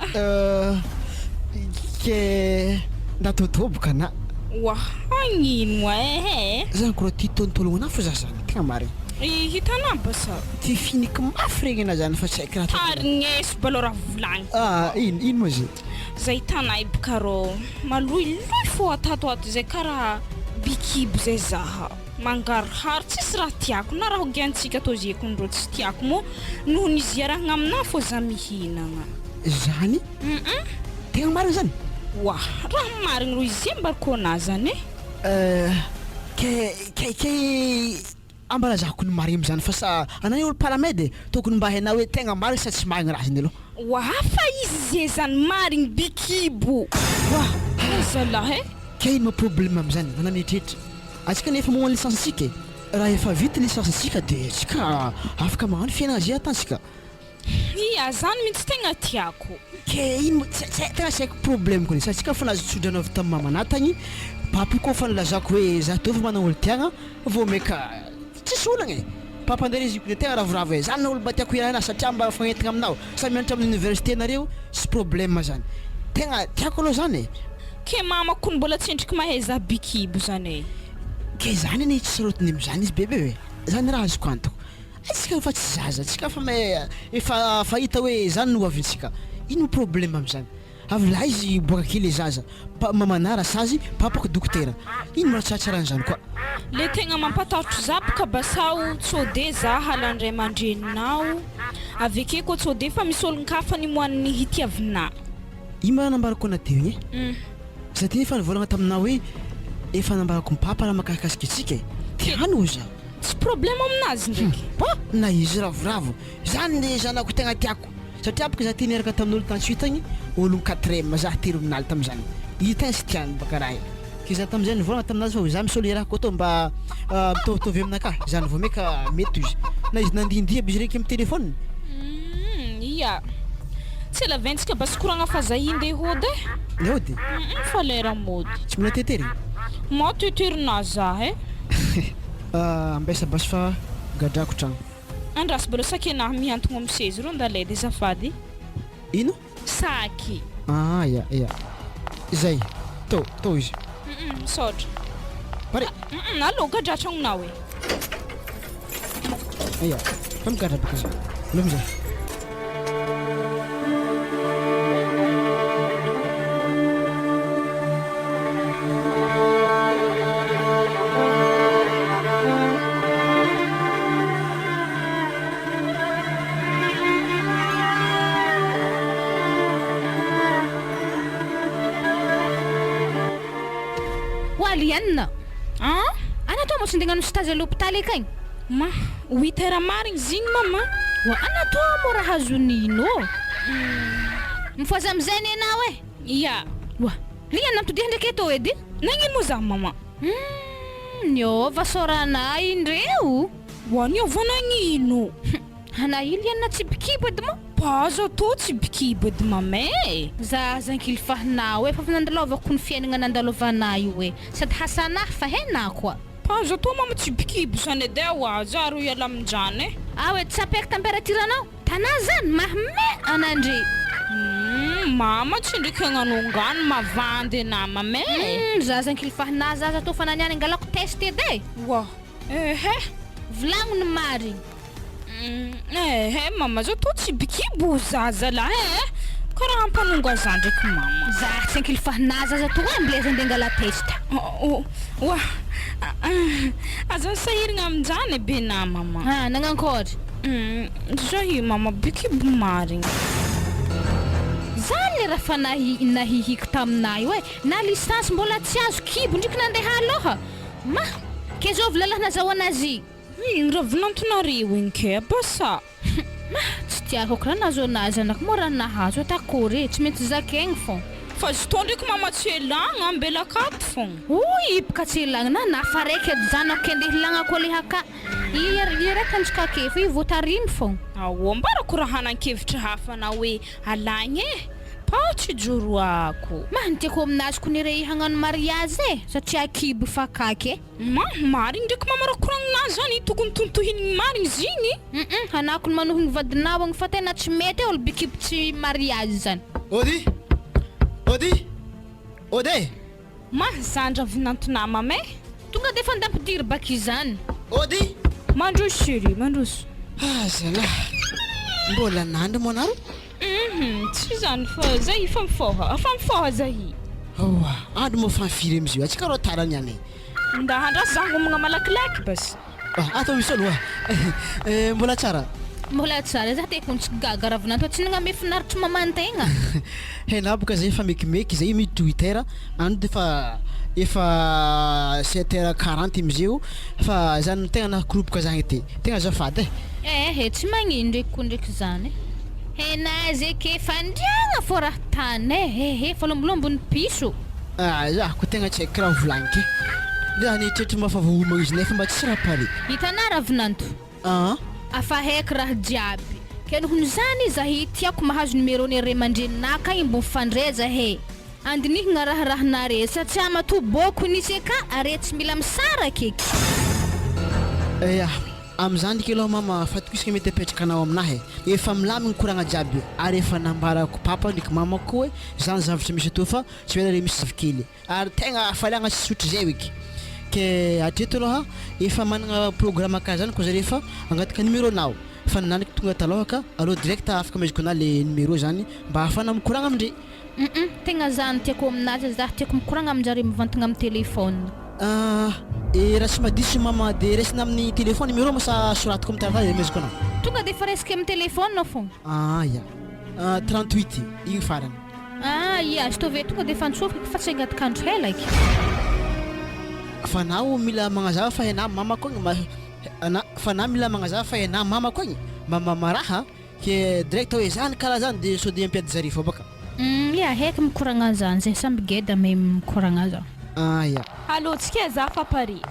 Ke natotoboka anah. Oa, hagnino ehe? Zany ko raha ty tontologno anah fo za zany tegna marigny. Hitanà basa. Ty finiky mafy regny anah zany fa tsy haiko raha ataoko. Tarigneso balô raha volagny. Ah, ino ino moa izy? Zay hitanay boka rô maloiloy fô tato ato zay karaha bikibo zay zaha mangaroharo tsisy raha tiako na raha hogiantsika tô zekondrô tsy tiako mô noho ny izy iarahagna aminah fô za mihinagna. Zany? Hum. Tegna marigny zany? Oa, raha marigny ro izy mba kôna zany e. Euh, ke ke ke ambalazako ny marigny amizany fa sa anao olo paramède e, tokony mba hainao hoe tegna marigny sa tsy marigny raha zany aloha. Oa, fa izy ze zany marigny bikibo. Oa, Oa zalahy e. Ke ino ma problème amizany, anao mieritreritra. Antsika anie efa momba licence tsika e, raha efa vita licence tsika de tsika afaka magnano fiainagna ze atantsika. Ia, zany mintsy tegna tiako. Ke ino mo tsy tsy tegna tsy haiko problème ko sa tsika efa nahazo tsodrano avy tamin'ny mamanah tagny, papa io koa efa nilazako hoe za tô efa managna olo tiagna vao maika tsisy olagna e, papa ndray izy io tegna ravoravo e, zany olo mba tiako hiarahana satria mba mifagnentagna aminao, samy mianatra amin'ny université nareo tsy problème zany, tegna tiako aloha zany e. Ke mama kony mbola tsy endriky mahay za bikibo zany e. Ke zany anie tsy sarotiny amizany izy bebe e, zany raha azoko antoko. Tsika efa tsy zaza, tsika efa mahay efa fahita hoe zany no hoavintsika, ino problème amizany? Avy izy boaka kely le zaza, pa mamanà rasazy, papako dokotera, ino raha tsaratsara an'izany koa? Le tegna mampatahotro za boka basao tsode za halan-dray aman-dreninao, aveke koa tsode fa misy olon-kafa nimoaniny hitiavinà. Ino ma raha nambarako anà teo igny e? Za ty efa nivolagna taminà hoe efa nambarako ny papa raha mahakasika antsika e, de any hoy za. Tsy problème aminazy ndraiky. Ba! Na izy ravoravo. Zany le zanako tegna tiako. Satria bôka za ty niaraka tamin'olo tany Suite agny, ologno quatrième za terminale tamizany. Izy tegna tsy tiany baka raha io. Ke za tamizay nivolagna taminazy fa za misy olo iarahako atô mba mitovitovy aminakahy. Zany vao maika mety izy. Na izy nandihindihy aby izy raiky amy téléphone. Humm ia. Tsy ela ventsika basy koragna fa za hindeha hody eh. Ndeha hody? Humm fa lera mody. Tsy mbola tetery? Mao teterina za eh. Ambesa basy fa gadrako tragno. Andraso mbola sakenah mihantogno am sezy rô ndaledy azafady. Ino? Saky. Ah ya ya. Zay. Tô tô izy. Humm misaotra. Pare. Humm allo gadra tragnonao e. Ia, fa migadra baka za. Aleo amizay. Ho Liane! An? Anao tô moa tsy ndeha hagnano stage à l'hôpital akagny? Ma, huit heures marigny izy igny mama. Wa anao tô moa raha azon'ino ô? Mifohaza amizay anie anao e! Ya. Wa, Liane nampitodiha ndraiky eto edy? Nagnino moa za mama? Humm, niôva sôranay indreo. Wa niôva nagnino? Ana io liana tsy bikibo edy moa. Paza tô tsy bikibo edy mama e! Za aza ankily fahinao e, fa efa nandalovako ny fiainagna nandalovanah io e, sady hasanah fa henah koa. Paza tô mama tsy bikibo zany edy e oa, za ro hiala aminjany e. Ao e, tsy apeky température anao, tanà zany mahme anandre. Humm mama tsy ndriky hagnano angano mavandy anah mama e. Humm za aza ankily fahinah za aza tô fa naniany angalako test edy e. Oa ehe. Volagno ny marigny. Ehe mama zao tô tsy bikibo zaza lahy eh! Karaha ampanonga za ndraiky mama. Za tsy ankilifahinà zaza tô eh mbleza andeha angala test. Oa aza sahiragna aminjany be na mama. Ah nagnankôry? Zay mama bikibo marigny. Zany le raha fa nahi nahihiko taminà io eh! Na licence mbola tsy azo kibo ndriky nandeha alôha! Ma! Ke zôvy lalàna azahoana azy? Igny raha vinantonareo igny kay basa. Mah, tsy tiako aky raha nahazo anahy zanako moa raha nahazo atakory e, tsy maintsy zakaigny fô. Fa izy tô ndraiky mama tsy elagna, ambela akato fogna. Hoy i bka tsy elagna na nafa raiky edy zanako ke ndeha hilagnako aleha ka, i i raiky antsika ake fa i voatarimy fô. Aoa, ambarako raha hanan-kevitra hafa na hoe alagna e, pa tsy joroako. Mah, ny tiako aminazy kony re hagnano mariazy e, satria kibo fa akaky e. Ma, marigny ndraiky mama raha koragninahy zany, tokony tontohinigny marigny izy igny. Hum anako ny manohigny vadinao agny fa tena tsy mety e olo bikibo tsy mariage zany. Ody! Ody! Ody e! Ma, zandry avy nantonà mama e. Tonga de efa ndampidiry baky izany. Ody! Mandroso chérie, mandroso. Ah zalahy! Mbola nandry moa nareo? Hum, tsy zany fa zay efa mifoha, efa mifoha zahy. Oa, andro moa fa firy amizio, atsika rô tara niany e. Nda andraso za homagna malakilaky basy. Ah, atao misy aloha. Eh, mbola tsara. Mbola tsara za te kontsy gaga ravinanto tsy nagname finaritry maman-tegna. Hainà boka zay fa mekimeky zay miditra huit heures any de fa efa sept heures quarante amizeo fa zany tegna nahakoroboka zah ity tegna azafady eh. Ehe tsy magnino ndraiky ko ndraiky zany e. Hainà zay ke fandriagna fô raha tany e, ehe fa lombolombon'ny piso. Ah zah ko tegna tsy haiko raha volagniko e, zah nieritreritra mba fa voahomagna izy nefa mba tsisy raha pare. Hitanà ravinanto. Aa. Afa haiko raha jiaby. Ke nohon'izany zahay tiako mahazo numéro ny ray aman-dreninah ka mbo mifandray zahay. Andinihigna raha rahanare satria matoa bôko nisy eka are tsy mila misaraka eky. Ya, amizany ndriky aloha mama fatokisagna mety apetrakanao aminahy e. Efa milamigny koragna jiaby ary efa nambarako papa ndriky mamako koa hoe zany zavatra misy atoa fa tsy ho ela re misy zafikely. Ary tegna hafaliagna tsy sotry zay eky. Ke hatreto aloha efa managna programme karaha zany ko zare fa angataka numéro nao fa naniko tonga taloha ka aleo direct afaka amezako anah le numéro zany mba ahafahana mikoragna amindre. Hum tegna zany tiako aminazy zah tiako mikoragna aminjare mivantagna am téléphone. Ah e raha tsy madiso mama de raisina amin'ny téléphone numéro ma sa soratiko am taratasy de amezako anao? Tonga de efa raisiko am téléphone fogna. Ah ya. 38 igny farany. Ah ia, azo tove tonga dia efa antsofoka fa tsy hangataka andro ela eky. Fa na o mila magnazava fa enah mamako agny ma na fa na mila magnazava fa enah mamako agny ma ma maraha ke direct hoe zany karaha zany de sao de ampiady zare fô baka. Humm ia heky mikoragna zany zay samby geda mahay mikoragna zany. Ah ia. Allo tsika za fa pare.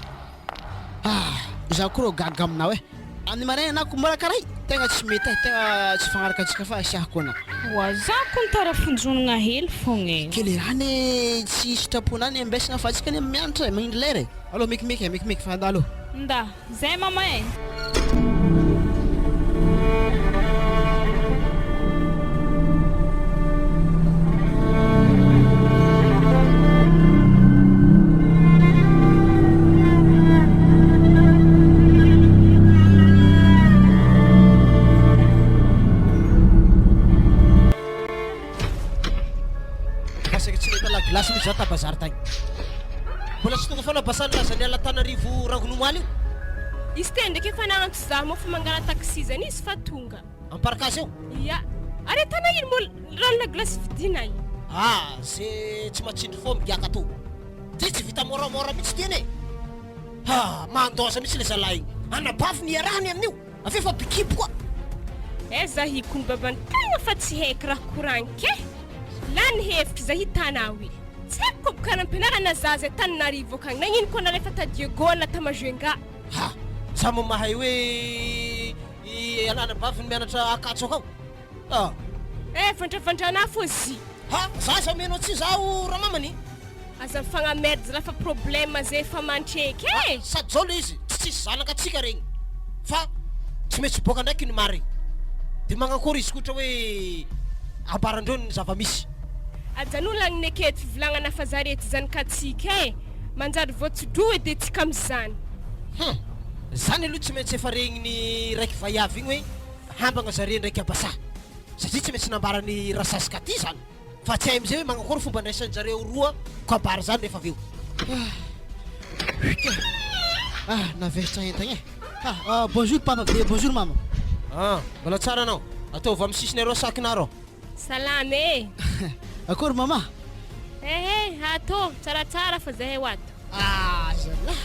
Ah! Izaho koa rô gaga aminao eh! Amin'ny maraina anah ko mbola karaha i, tegna tsy mety eh, tegna tsy fagnaraka antsika fa asiahako anah. Oa za ko nitara fonjonogna hely fogna e. Ke le raha anie tsy sitraponah ny ambesagna fa antsika anie mianatra e, magnindry lera e. Allo mekimeky e, mekimeky fa andalo. Nda, zay mama e. Saika tsy nahita la glace mihitsy za ta bazary tagny. Mbola tsy tonga foana basa nilaza niala Antananarivo rangony omaly io. Izy teo ndraiky efa nagnantso za moa fa mangala taxi zany izy fa tonga. Am parkage eo? Ia. Ary atana ino moa rano la glace vidina io? Ah, ze tsy matsindry fô migiaka tô. Ty tsy vita moramora mihitsy ty anie. Ha, mandoza mihitsy le zalahy igny. Anabavy ny iarahany amin'io, avy eo fa bikibo koa. Aiza hikony babany tegna fa tsy haiko raha koragniko eh! Lany hevitry za hitanao i. Tsy haiko koa boka nampianarana zaza Antananarivo akagny nagnino koa nalefa ta Diego na ta Majunga. Ha! Za moa mahay hoe i anabaviny mianatra Ankatso akao. Ah! Eh vandravandrana fô zy. Ha! Za za omenao tsy zaho ramamany. Aza mifagnamerde zalahy fa problème zay efa mandreky eh! Ah! Sady zao le izy tsy tsisy zanaka tsika regny fa tsy maintsy hiboaka ndraiky ny marigny de magnakôry izy koa ohatra hoe ambarandreo ny zava-misy. Ajanony lagniny aketo fivolagnana fa zare tsy zanakatsika eh! Manjary voatso-droa edy tsika amizany. Hum! Zany aloha tsy maintsy efa regniny raiky vaiavy igny hoe hambagna zare ndraiky abasa satria tsy maintsy nambarany rasazy katy zany fa tsy hay amizay hoe magnakory fomba andraisanjareo roa kabary zany rehefa avy eo. Ah, navesatra entagna e. Ah, bonjour papa be, bonjour mama. Ah, mbola tsara anao. Ataovy amin'ny sisiny arô sakinarô. Salama e! Akory mama? Ehe, ato, tsaratsara fa zahay ho ato. Ah zalah!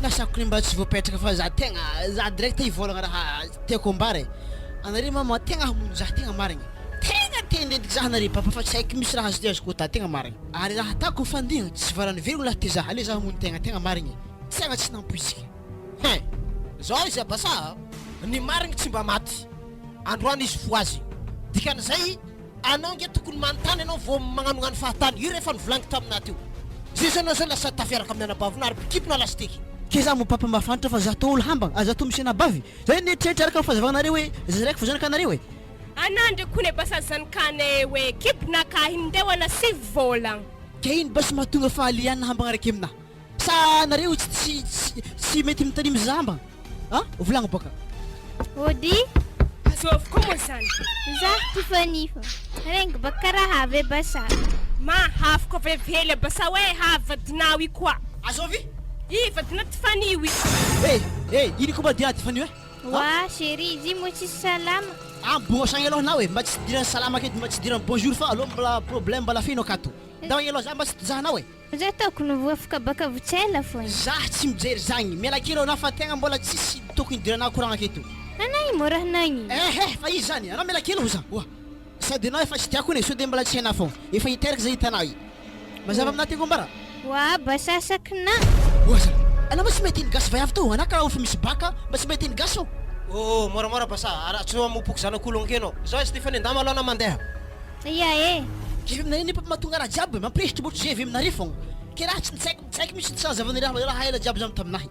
Nasako ny mba tsy voapetraka fa za tegna za direct hivolagna raha tiako ambara e! Anare mama tegna hamono za tegna marigny! Tegna tendrendriky za anare papa fa tsy haiko misy raha azo azoko atao tegna marigny! Ary raha atako ny fandigna tsy varany velogno lahy ty za aleo za hamono tegna tegna marigny e! Tegna tsy nampoiziko. Hein! Zao izy Abasa a! Ny marigny tsy mba maty! Androany izy fohazy! Dikan'izay Anao nge tokony manontany anao vao magnanognano fahatany, io refa novolaniko taminah teo. Zay zao anao zao lasa tafiaraka amin'ny anabavina ary mpikipy na lasiteky. Ke za mo papa mafantatra fa za tô olo hambagna ary za tô misy anabavy, zay nieritreritra araka ny fahazavanareo hoe zaza raiky fo zanakanareo e. Anah ndreky kone basa zanakanay hoe kibonakahy ndeha ho ana sivy vôlagna. Ke ino basy mahatonga fahalianana hambagna raiky aminah? Sa nareo tsy tsy tsy mety mitanimy zaza hambagna? A! Volagno bôka. Ody. Azovy koa moa zany. Za Tiffany fa regny baka karaha avy e basa. Ma avy koa vevely e basa hoe avy vadinao i koa. Azovy? I vadinao Tiffany io i. Eh! Eh! Ino koa mba dia Tiffany io eh? Wa chérie, izy io moa tsisy salama. Ah bon sagny aloha anao e, mba tsy idiran'ny salama aketo, mba tsy idiran'ny bonjour fa aleo mbola problème mbola feno akato. Ndao agny aloha za mba tsy tojahanao e. Za tokony voafika baka votsela fony. Za tsy mijery zagny, miala kely anao fa tegna mbola tsisy tokony idiranao koragna aketo. Anao io mora hanagny. Ehe fa izy zany, anao miala kely hoza, oa. Sady anao efa tsy tiako iny e, sao de mbola tsy hainao fô. Efa hiteraka zay hitanao i. Mazava aminah tiako ambara. Oa basasaky na. Oa zany. Anao mba tsy mahay teny gasy vaiavy to, anah karaha olo fa misy bacc mba tsy mahay teny gasy ô. Oh moramora basa, ara tsy mamopoko zanak'ologno ke anao. Zao izy ty fa nendama aloha na mandeha. Ia e. GV aminareo nefa mahatonga raha jiaby e, mampiresitry botry GV aminareo fogna. Ke raha tsy nitsaiko nitsaiko mihitsy tsy nazavanareo raha ela jiaby zany taminahy.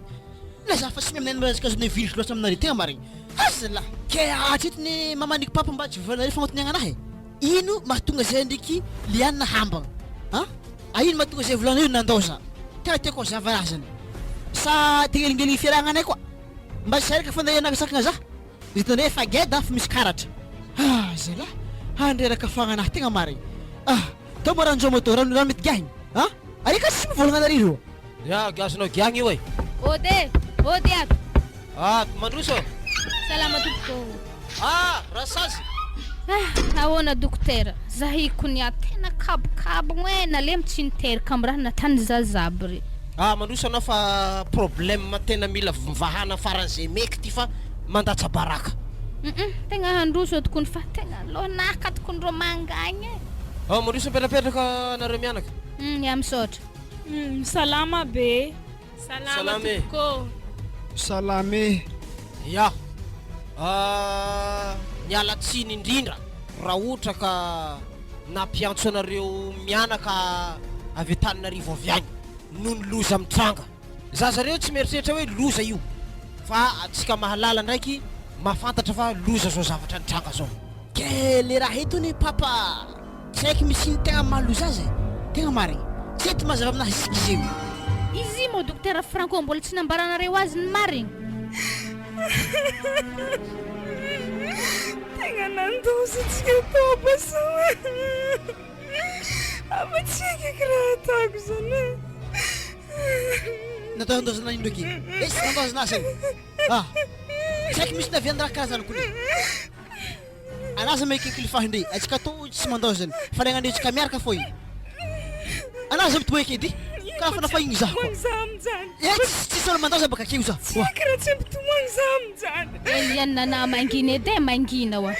Na za fa tsy miaminay mirazakazo ny vilotro loatra aminareo tegna marigny. Aza lah! Ke hatreto ny mamaniko papa mba tsy volanareo fagnotaniagna anahy e! Ino mahatonga zay ndreky Liana hambagna an? A ino mahatonga zay volanareo nandao za? Tegna tiako hazava raha zany. Sa tegnelingely fiarahagnanay koa? Mba tsy araka fandahianareo sakagna za? Hitanareo efa geda fa misy karatra. Ah zalah! Handreraka fagnanahy tegna marigny. Ah! Tao ma rano moto rano rano mety giahigny an? Areka tsy mivolagna anareo ireo. Ya, azonao giahigny io e. Ode! Ode ato! Ah, mandroso ô. Salama tompoko ô. Ah, rasazy. Ah, ahoana dokotera? Zahiko ny ahy tena kabokabogno e, nalemy tsy niteraka am raha natany zaza aby re. Ah, mandroso anao fa problème tena mila vahana faran'izay meky ty fa mandatsa-baraka. Hum tegna handroso tokony fa tegna lohanaka tokony rô mangagna e. Ao mandroso mipetrapetraka anareo mianaka. Hum, ya misaotra. Hum, salama be. Salama Salama e. tompoko ô. Salama e. Ya. Ah, miala tsiny indrindra raha ohatra ka nampiantso anareo mianaka avy Antananarivo avy agny noho ny loza mitranga. Zaza reo tsy mieritreritra hoe loza io fa antsika mahalala ndraiky mahafantatra fa loza zao zavatra nitranga zao. Ke le raha eto anie papa tsy haiko misy ino tegna mahaloza azy e, tegna marigny tsy eto mazava aminahy ziky zeo. Izy moa dokotera Franco mbola tsy nambaranareo azy ny marigny? Tegna nandoza antsika tao Basoa. Afa tsy haiko raha ataoko zany e. Natao handozana ino ndraiky? Eh tsy nandozana azy zany. Ah! Tsy haiko misy naviany raha karaha zany kony. Anazy maheky kilifahy ndre, atsika tô tsy mandao zany. Fa le agnandre tsika miaraka fô igny. Anazy mitoeky edy. Karaha fa nafa igny zaho koa. Eh tsisy tsisy olo mandao za baka akeo za. Tsy haiko raha tsy ampitomagny za aminjany. Eliane na mangina edy e, mangina oa.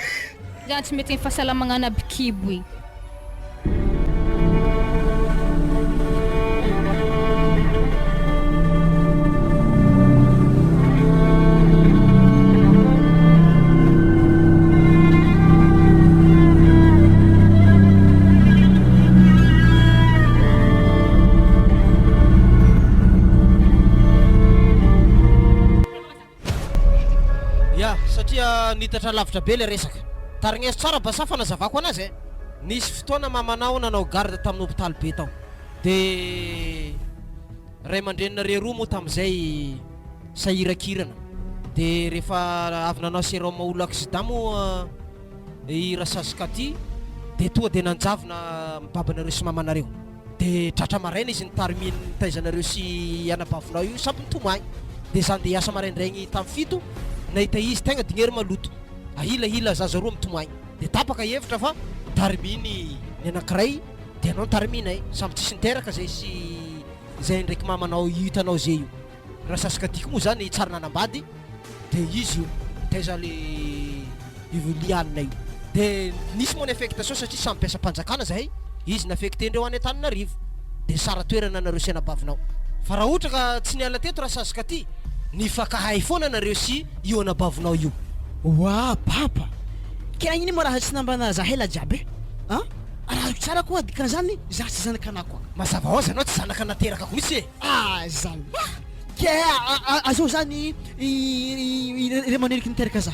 Zany tsy mety ny fahasalamagna aby kibo igny. Ya, satria nitatra lavitra be le resaka. Tarigneso tsara Basa fanazavako anazy e. Nisy fotoana mamanao nanao garde tamin'ny hopitaly be tao. De ray aman-dreninareo roa moa tamin'izay sahirakirana. De rehefa avy nanao sérum olo accident moa i Rasazy Katy de tonga de nanjavona babanareo sy mamanareo. De tratra maraina izy nitarimin'ny nitaizanareo sy anabavinao io samy nitomagny. De za ndeha hiasa maraindraigny tam fito nahita izy tegna dignery maloto. Ahilahila zaza roa mitomagny. De tapaka hevitra fa tariminy ny anakiray de anao nitariminay. Samy tsisy niteraka zay sy zay ndraiky mamanao io hitanao ze io. Rasasikadiko moa zany tsary nanambady de izy io nitaiza le io Liana io. De nisy moa ny affectation satria samy mpiasam-panjakana zahay, izy naffecter-ndreo any Antananarivo de sara-toerana nareo sy anabavinao. Fa raha ohatra ka tsy niala teto Rasasikaty, nifankahay foana nareo sy io anabavinao io. Oa papa! Ke nagnino moa raha tsy nambana zahay la jiaby e? An? Raha azoko tsara koa dikan'izany za tsy zanaka anah koa. Mazava ho azy anao tsy zanaka naterakako mihitsy e! Ah zalah! Ke azao zany i ray aman-dreniko niteraka za?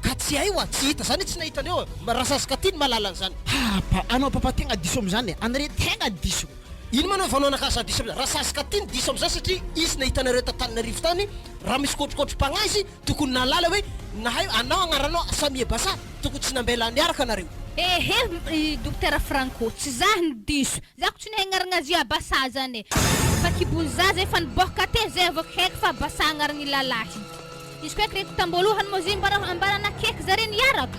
Ka tsy hay oa, tsy hita, za anie tsy nahita an'io e! Rasazy Katy no mahalala an'izany. Papa, anao papa tegna diso amizany e, anare tegna diso. Ino ma no vao nanakà za diso amizany? Rasazy Katy no diso amizany satria izy nahita anareo t'Antananarivo tany, raha misy kôtrokôtrom-pagnahy izy tokony nahalala hoe nahay anao agnaranao Samia Basa, tokony tsy nambela niaraka nareo. Ehe ry Dokotera Franco, tsy za no diso, Za ko tsy nahay agnaragna azy io Abasa zany e! Fa kibon'ny zaza efa niboaka teo zay vao haiko fa Abasa agnaragny lalahy. Izy koa eky reko tamboalohany moa izy mbara ambara nakeky zare niaraka.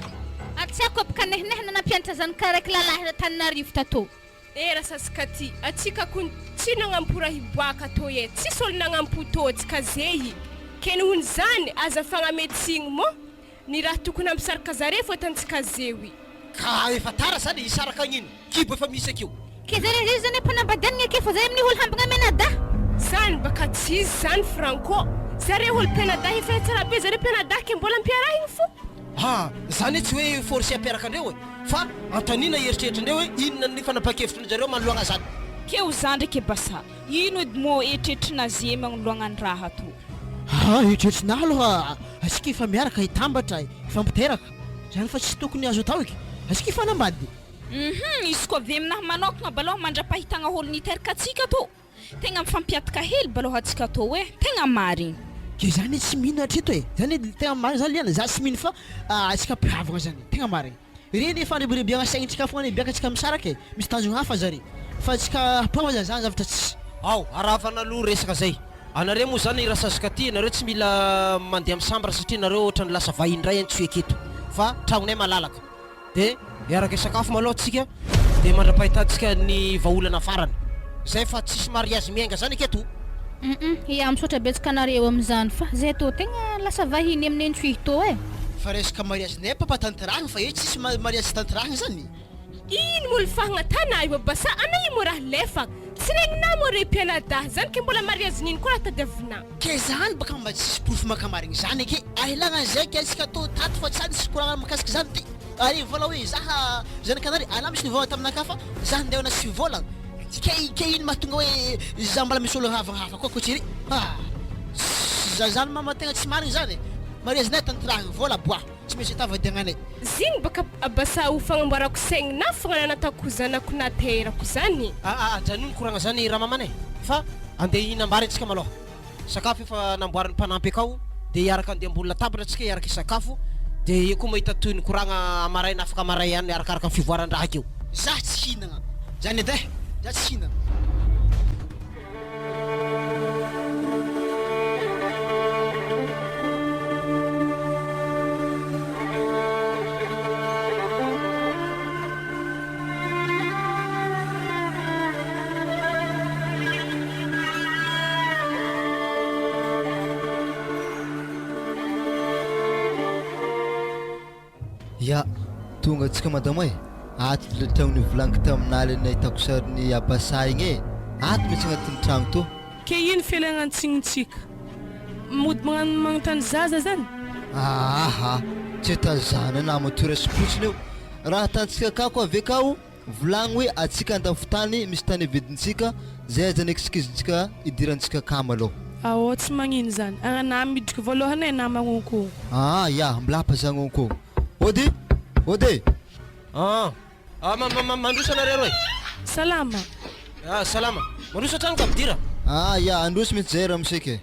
Ary tsy haiko aby ka nehinehina nampianatra zanaka raiky lalahy Antananarivo tato. Eh rasasika ty, atsika kony tsy nagnampo raha hiboaka tô eh, tsisy olo nagnampo tô atsika zehy, ke nohony zany aza fagname tsigny mô ny raha tokony hampisaraka zare fô tantsika zewy. Ka efa tara zany e, hisaraka agnino? Kibo efa misy akeo. Ke zare zay zany ampanambadianigna ake fa zay amin'ny olo hambagna mianadahy. Zany baka tsy izy zany Franco, zare olo mpianadahy efa tsara be zare mpianadahy ke mbola ampiarahigny fo. Ha, zany tsy hoe forcer ampiaraka andreo e, fa antanina eritreritra ndreo hoe inona ny fanapahan-kevitry zareo manoloagna zany. Keo za ndraiky basa, ino edy mô eritreritrin'azy magnoloagna ny raha to? Ha, eritreritrinah aloha asika efa miaraka hitambatra hifampiteraka, zany fa tsy tokony azo atao eky, asika hifanambady. Hum, izy koa avy aminahy manokagna balôha mandrapahitagna ôlo niteraka atsika tô. Tegna mifampiataka hely balôha atsika tô e, tegna marigny. Ke za anie tsy mino hatreto e, za anie tegna marigny za liana, za tsy mino fa atsika mpihavagna zany, tegna marigny. Ireny efa rebirebiagna saignintsika fogna anie biaka tsika misaraka e, misy tanjogno hafa zare, fa tsika mpihavagna zany zavatra tsy. Ao, aravana aloha resaka zay. Anareo moa zany rasazika aty, nareo tsy mila mandeha am chambre satria nareo ohatrany lasa vahiny ndray any tsy eketo fa tragnonay malalaka. Dia miaraka hisakafo malou tsika dia mandrapahitantsika ny vahaolana farany. Zay fa tsisy mariage miainga zany aketo. Humm ya misaotra betsaka anareo amin'izany fa zay tô tegna lasa vahiny amin'ny Antsohihy tô e. Fa resaka mariage nay papa tanterahigny fa eo tsisy mariage tsy tanterahigny zany. Ino moa lfahagna tana io aba sa ana io moa raha lefagna tsy regninà moa re mpianadahy zany ke mbola mariage nino koa raha tadiavinà. Ke zany baka mba tsisy porofo mankamarigny zany ake ahilagna zay ke antsika tô tato fa tsy nisy koragna makasiky zany ty ary vola hoe zaha zanakanary ana misy nivoagna taminakahy fa za ndeha nasio vola ke ke ino mahatonga hoe za mbola misy olo havagna hafa koa ankoatry ah za zany mama tegna tsy marigny zany e mariazy nay tanterahigny vola boah tsy maintsy atao vadiagnanay. Zigny baka abasa ho fagnamboarako saigny na fagnanana ataoko zanako naterako zany. Aa ajanony koragna zany ramamana e fa andeha hihinam-bary antsika malôha. Sakafo efa namboarin'ny mpanampy akao dia hiaraka andeha ambony latabatra antsika hiaraka hisakafo dia eo koa mahita tohiny koragna maraina afaka maray ihany arakaraka ny fivoaran-draha akeo. Za tsy hihinagna zany edy eh! Za tsy hihinagna. Ya, tonga antsika madama e! Ato ilay tragno nivolaniko taminà le nahitako sarin'i Abasa igny e! Ato mihitsy agnatin'ny tragno tô. Ke ino fialagnan-tsignintsika? Mody magnano magnontany zaza zany? Aaha, tsy atazana nama toy raisim-potsiny io. Raha atantsika akao koa avy akao, volagno hoe atsika andafo tany misy tany avidintsika, zay aza ny excuse-ntsika idirantsika akama aloha. Aô, tsy magnino zany. Ary anah midriky voalohany e, na magnonkogno. Aa ya, milapa za agnonkogno. Ody! Ody! Aa. Ah, ma, ma, ma, mandroso anareo roe. Salama. Ah, salama. Mandroso hatrany ka midira. Ah, ya, androso mihitsy zay ramose ke.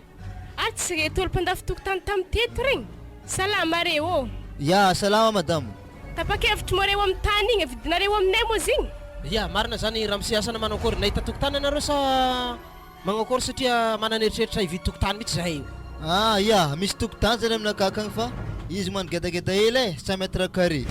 Ary tsy reto olo mpandafo tokotany tam teto regny? Salama re ô. Ya, salama madama. Tapa-kevitry moa reo am tany igny, vidinareo aminay moa zigny? Ya, marina zany ramose, asa na manao akory. Nahita tokotany anareo sa. Magnakory satria manana eritreritra hividy tokotany mihitsy zahay io. Ah ya, misy tokotany zany aminakahy akagny fa izy mangetageta hely eh, cent mètre carré.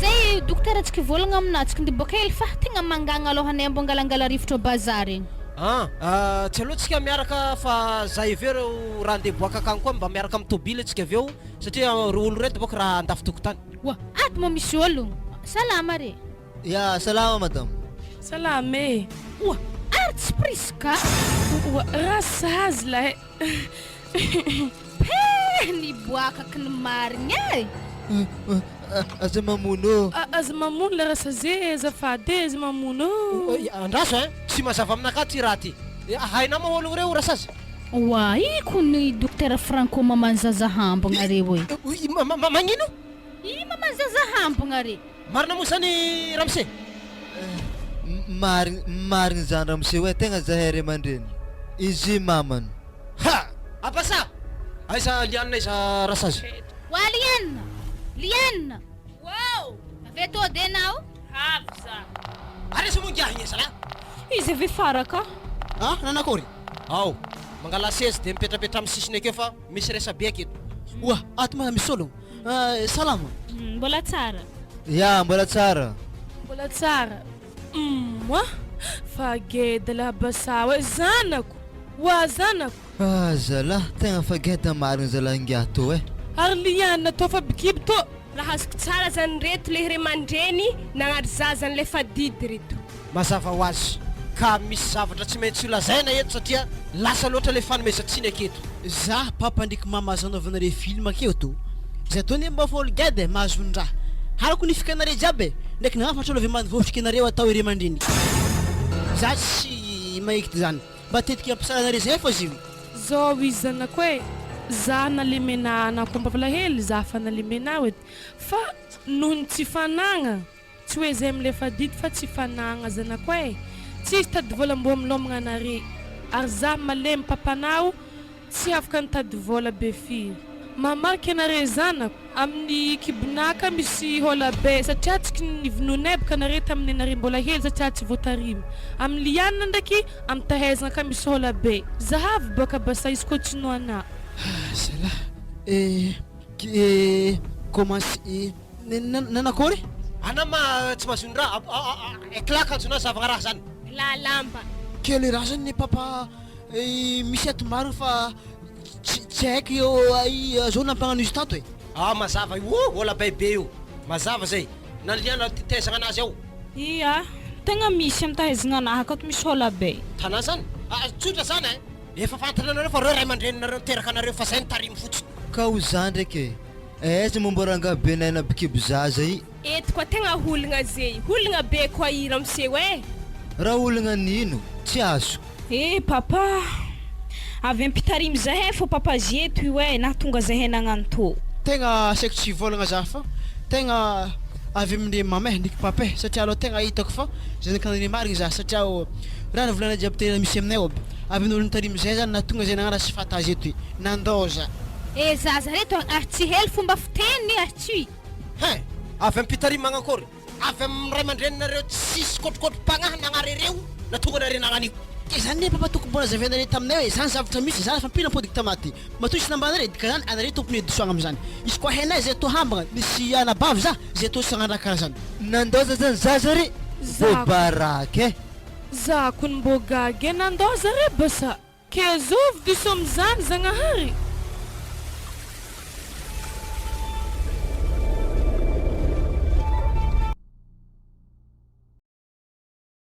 Zay dokotera tsy kivolagna aminah tsy kindiboaka hely fa tegna mangagna alohanay mbo angalangala rivotra bazary egny. Ah, tsy aleo tsika miaraka fa za hevero raha andeha hiboaka akagny koa mba miaraka am tobile tsika avy eo satria reo olo reto bôka raha andafy tokotany. Oa, ato moa misy ologno. Salama re. Ya, salama madame. Salama e. Oa, ary tsy Prisca? Oa, rasazy lahy. Peh, niboakako ny marigny e. Aza mamono ô. Aza mamono la rasazy e, azafady e, aza mamono ô. Andraso ein, tsy mazava aminakahy ty raha ty. Hainao moa ologno reo rasazy? Oa, iko ny dokotera Franco maman'i zaza hambogna reo e. Magnino? I maman'i zaza hambogna re. Marina moa zany ramose? Marigny marigny zany ramose oe tegna zahay ray aman-dreny izy mamany. Ha! Abasa! Aiza Liana aiza Rasazy? Wa Liana! Liana! Wow! Avy eto ode enao? Avy za. Ary aiza moa ingahy igny zalahy? Izy avy faraka. Ah, nanakory? Ao, mangala seza dia mipetrapetra amin'ny sisiny akeo fa misy resabe aketo. Oa, ato ma misy ologno. Salama. Mbola tsara. Ya, mbola tsara. Mbola tsara. Humm fa geda lah basao e, zanako! Oa zanako! Ah zalah, tegna fa geda marigny zalah ingahy tô eh. Ary liana tô fa bikiby tô. Raha azoko tsara zany reto le ray aman-dreny nagnary zaza an'ilay fadidy reto. Mazava ho azy ka misy zavatra tsy maintsy ho lazaina eto satria lasa loatra le fanomezan-tsiny aketo. Za papa ndreky mama aza anaovanareo film akeo to za to ne mba fa olo gada e mahazo ny raha harako ny fikanareo jiaby e ndraiky nahafatra olo avy ambanivohitra kenareo atao ery aman-dreny za tsy maheky zany mba tetika ampisaranareo zay fa zio. Zao izy zanako e, za nalemena anako ambavalaelo za fa nalemenao edy fa noho ny tsy fanagna Tsy hoe zay milefa adidy fa tsy fanagna zanako eh! Tsisy tady vola mbo milomagna anare ary za malemy papanao tsy afaka nitady vola be firy. Mahamarika anare zanako, amin'ny kibonaka misy hola be satria tsy nivonoinay boka anare tamin'ny anare mbola hely satria tsy voatarimy. Amin'ny lianina ndraiky amin'ny tahaizagna ka misy hola be. Zahavo boka basa izy koa tsy noana. Zalah eh eh commence eh. Nanakory? Ana ma tsy mahazo ny raha eclat kanjo na zavagna raha zany. La lamba. Kely raha zany ny papa misy ato marina fa tsy haiko eo zao nampagnano izy tato e. Ah mazava io oh ola bay be io mazava zay na liana tezagna anazy ao. Ia, tegna misy am tahaizagna anahy akato misy ôla be. Tanà zany? Ah tsotra zany eh! Efa fantanareo fa reo ray aman-dreninareo niteraka anareo fa zay nitarimy fotsiny. Ka ho za ndraiky e! Aiza moa mbô rangahy be naina bikibo zaza i. Eto koa tegna olagna zey, olagna be koa i ramose oe. Raha olagna nino? Tsy azoko. Eh papa, avy ampitarimy zahay fô papa zieto io eh, nahatonga zahay nagnano tô. Tegna asaiko tsy hivôlagna za fa tegna avy amindre mama eh ndreky papa eh satria alô tegna hitako fa zanakanare marigny za satria raha nivolagna jiaby tena misy aminay aby avy amin'olo nitarimy zay zany nahatonga zay nagnano raha tsy fatazy eto nandao za. Eh zaza reto ary tsy hely fomba fiteny ary tsy. Hein! Avy am pitari magnakôry? Avy am ray aman-dreninareo tsisy kôtrokôtrom-pagnahy nagnarereo na tonga nare nagnan'io? Ke zany ne papa tokony mbola nazavainareo taminay hoe zany zavatra misy zany fa mpila mipodiky tamaty matoa isy nambanareo dika zany anareo tompony hadisoagna amizany izy koa hainay zay toa hambagna misy anabavy za zay toa tsy hagnano raha karaha zany. Nandaoza zany zaza re Zako. Bobaraka eh. Zako ny mbô gaga e nandaoza re basa. Ke azovy diso amizany Zagnahary?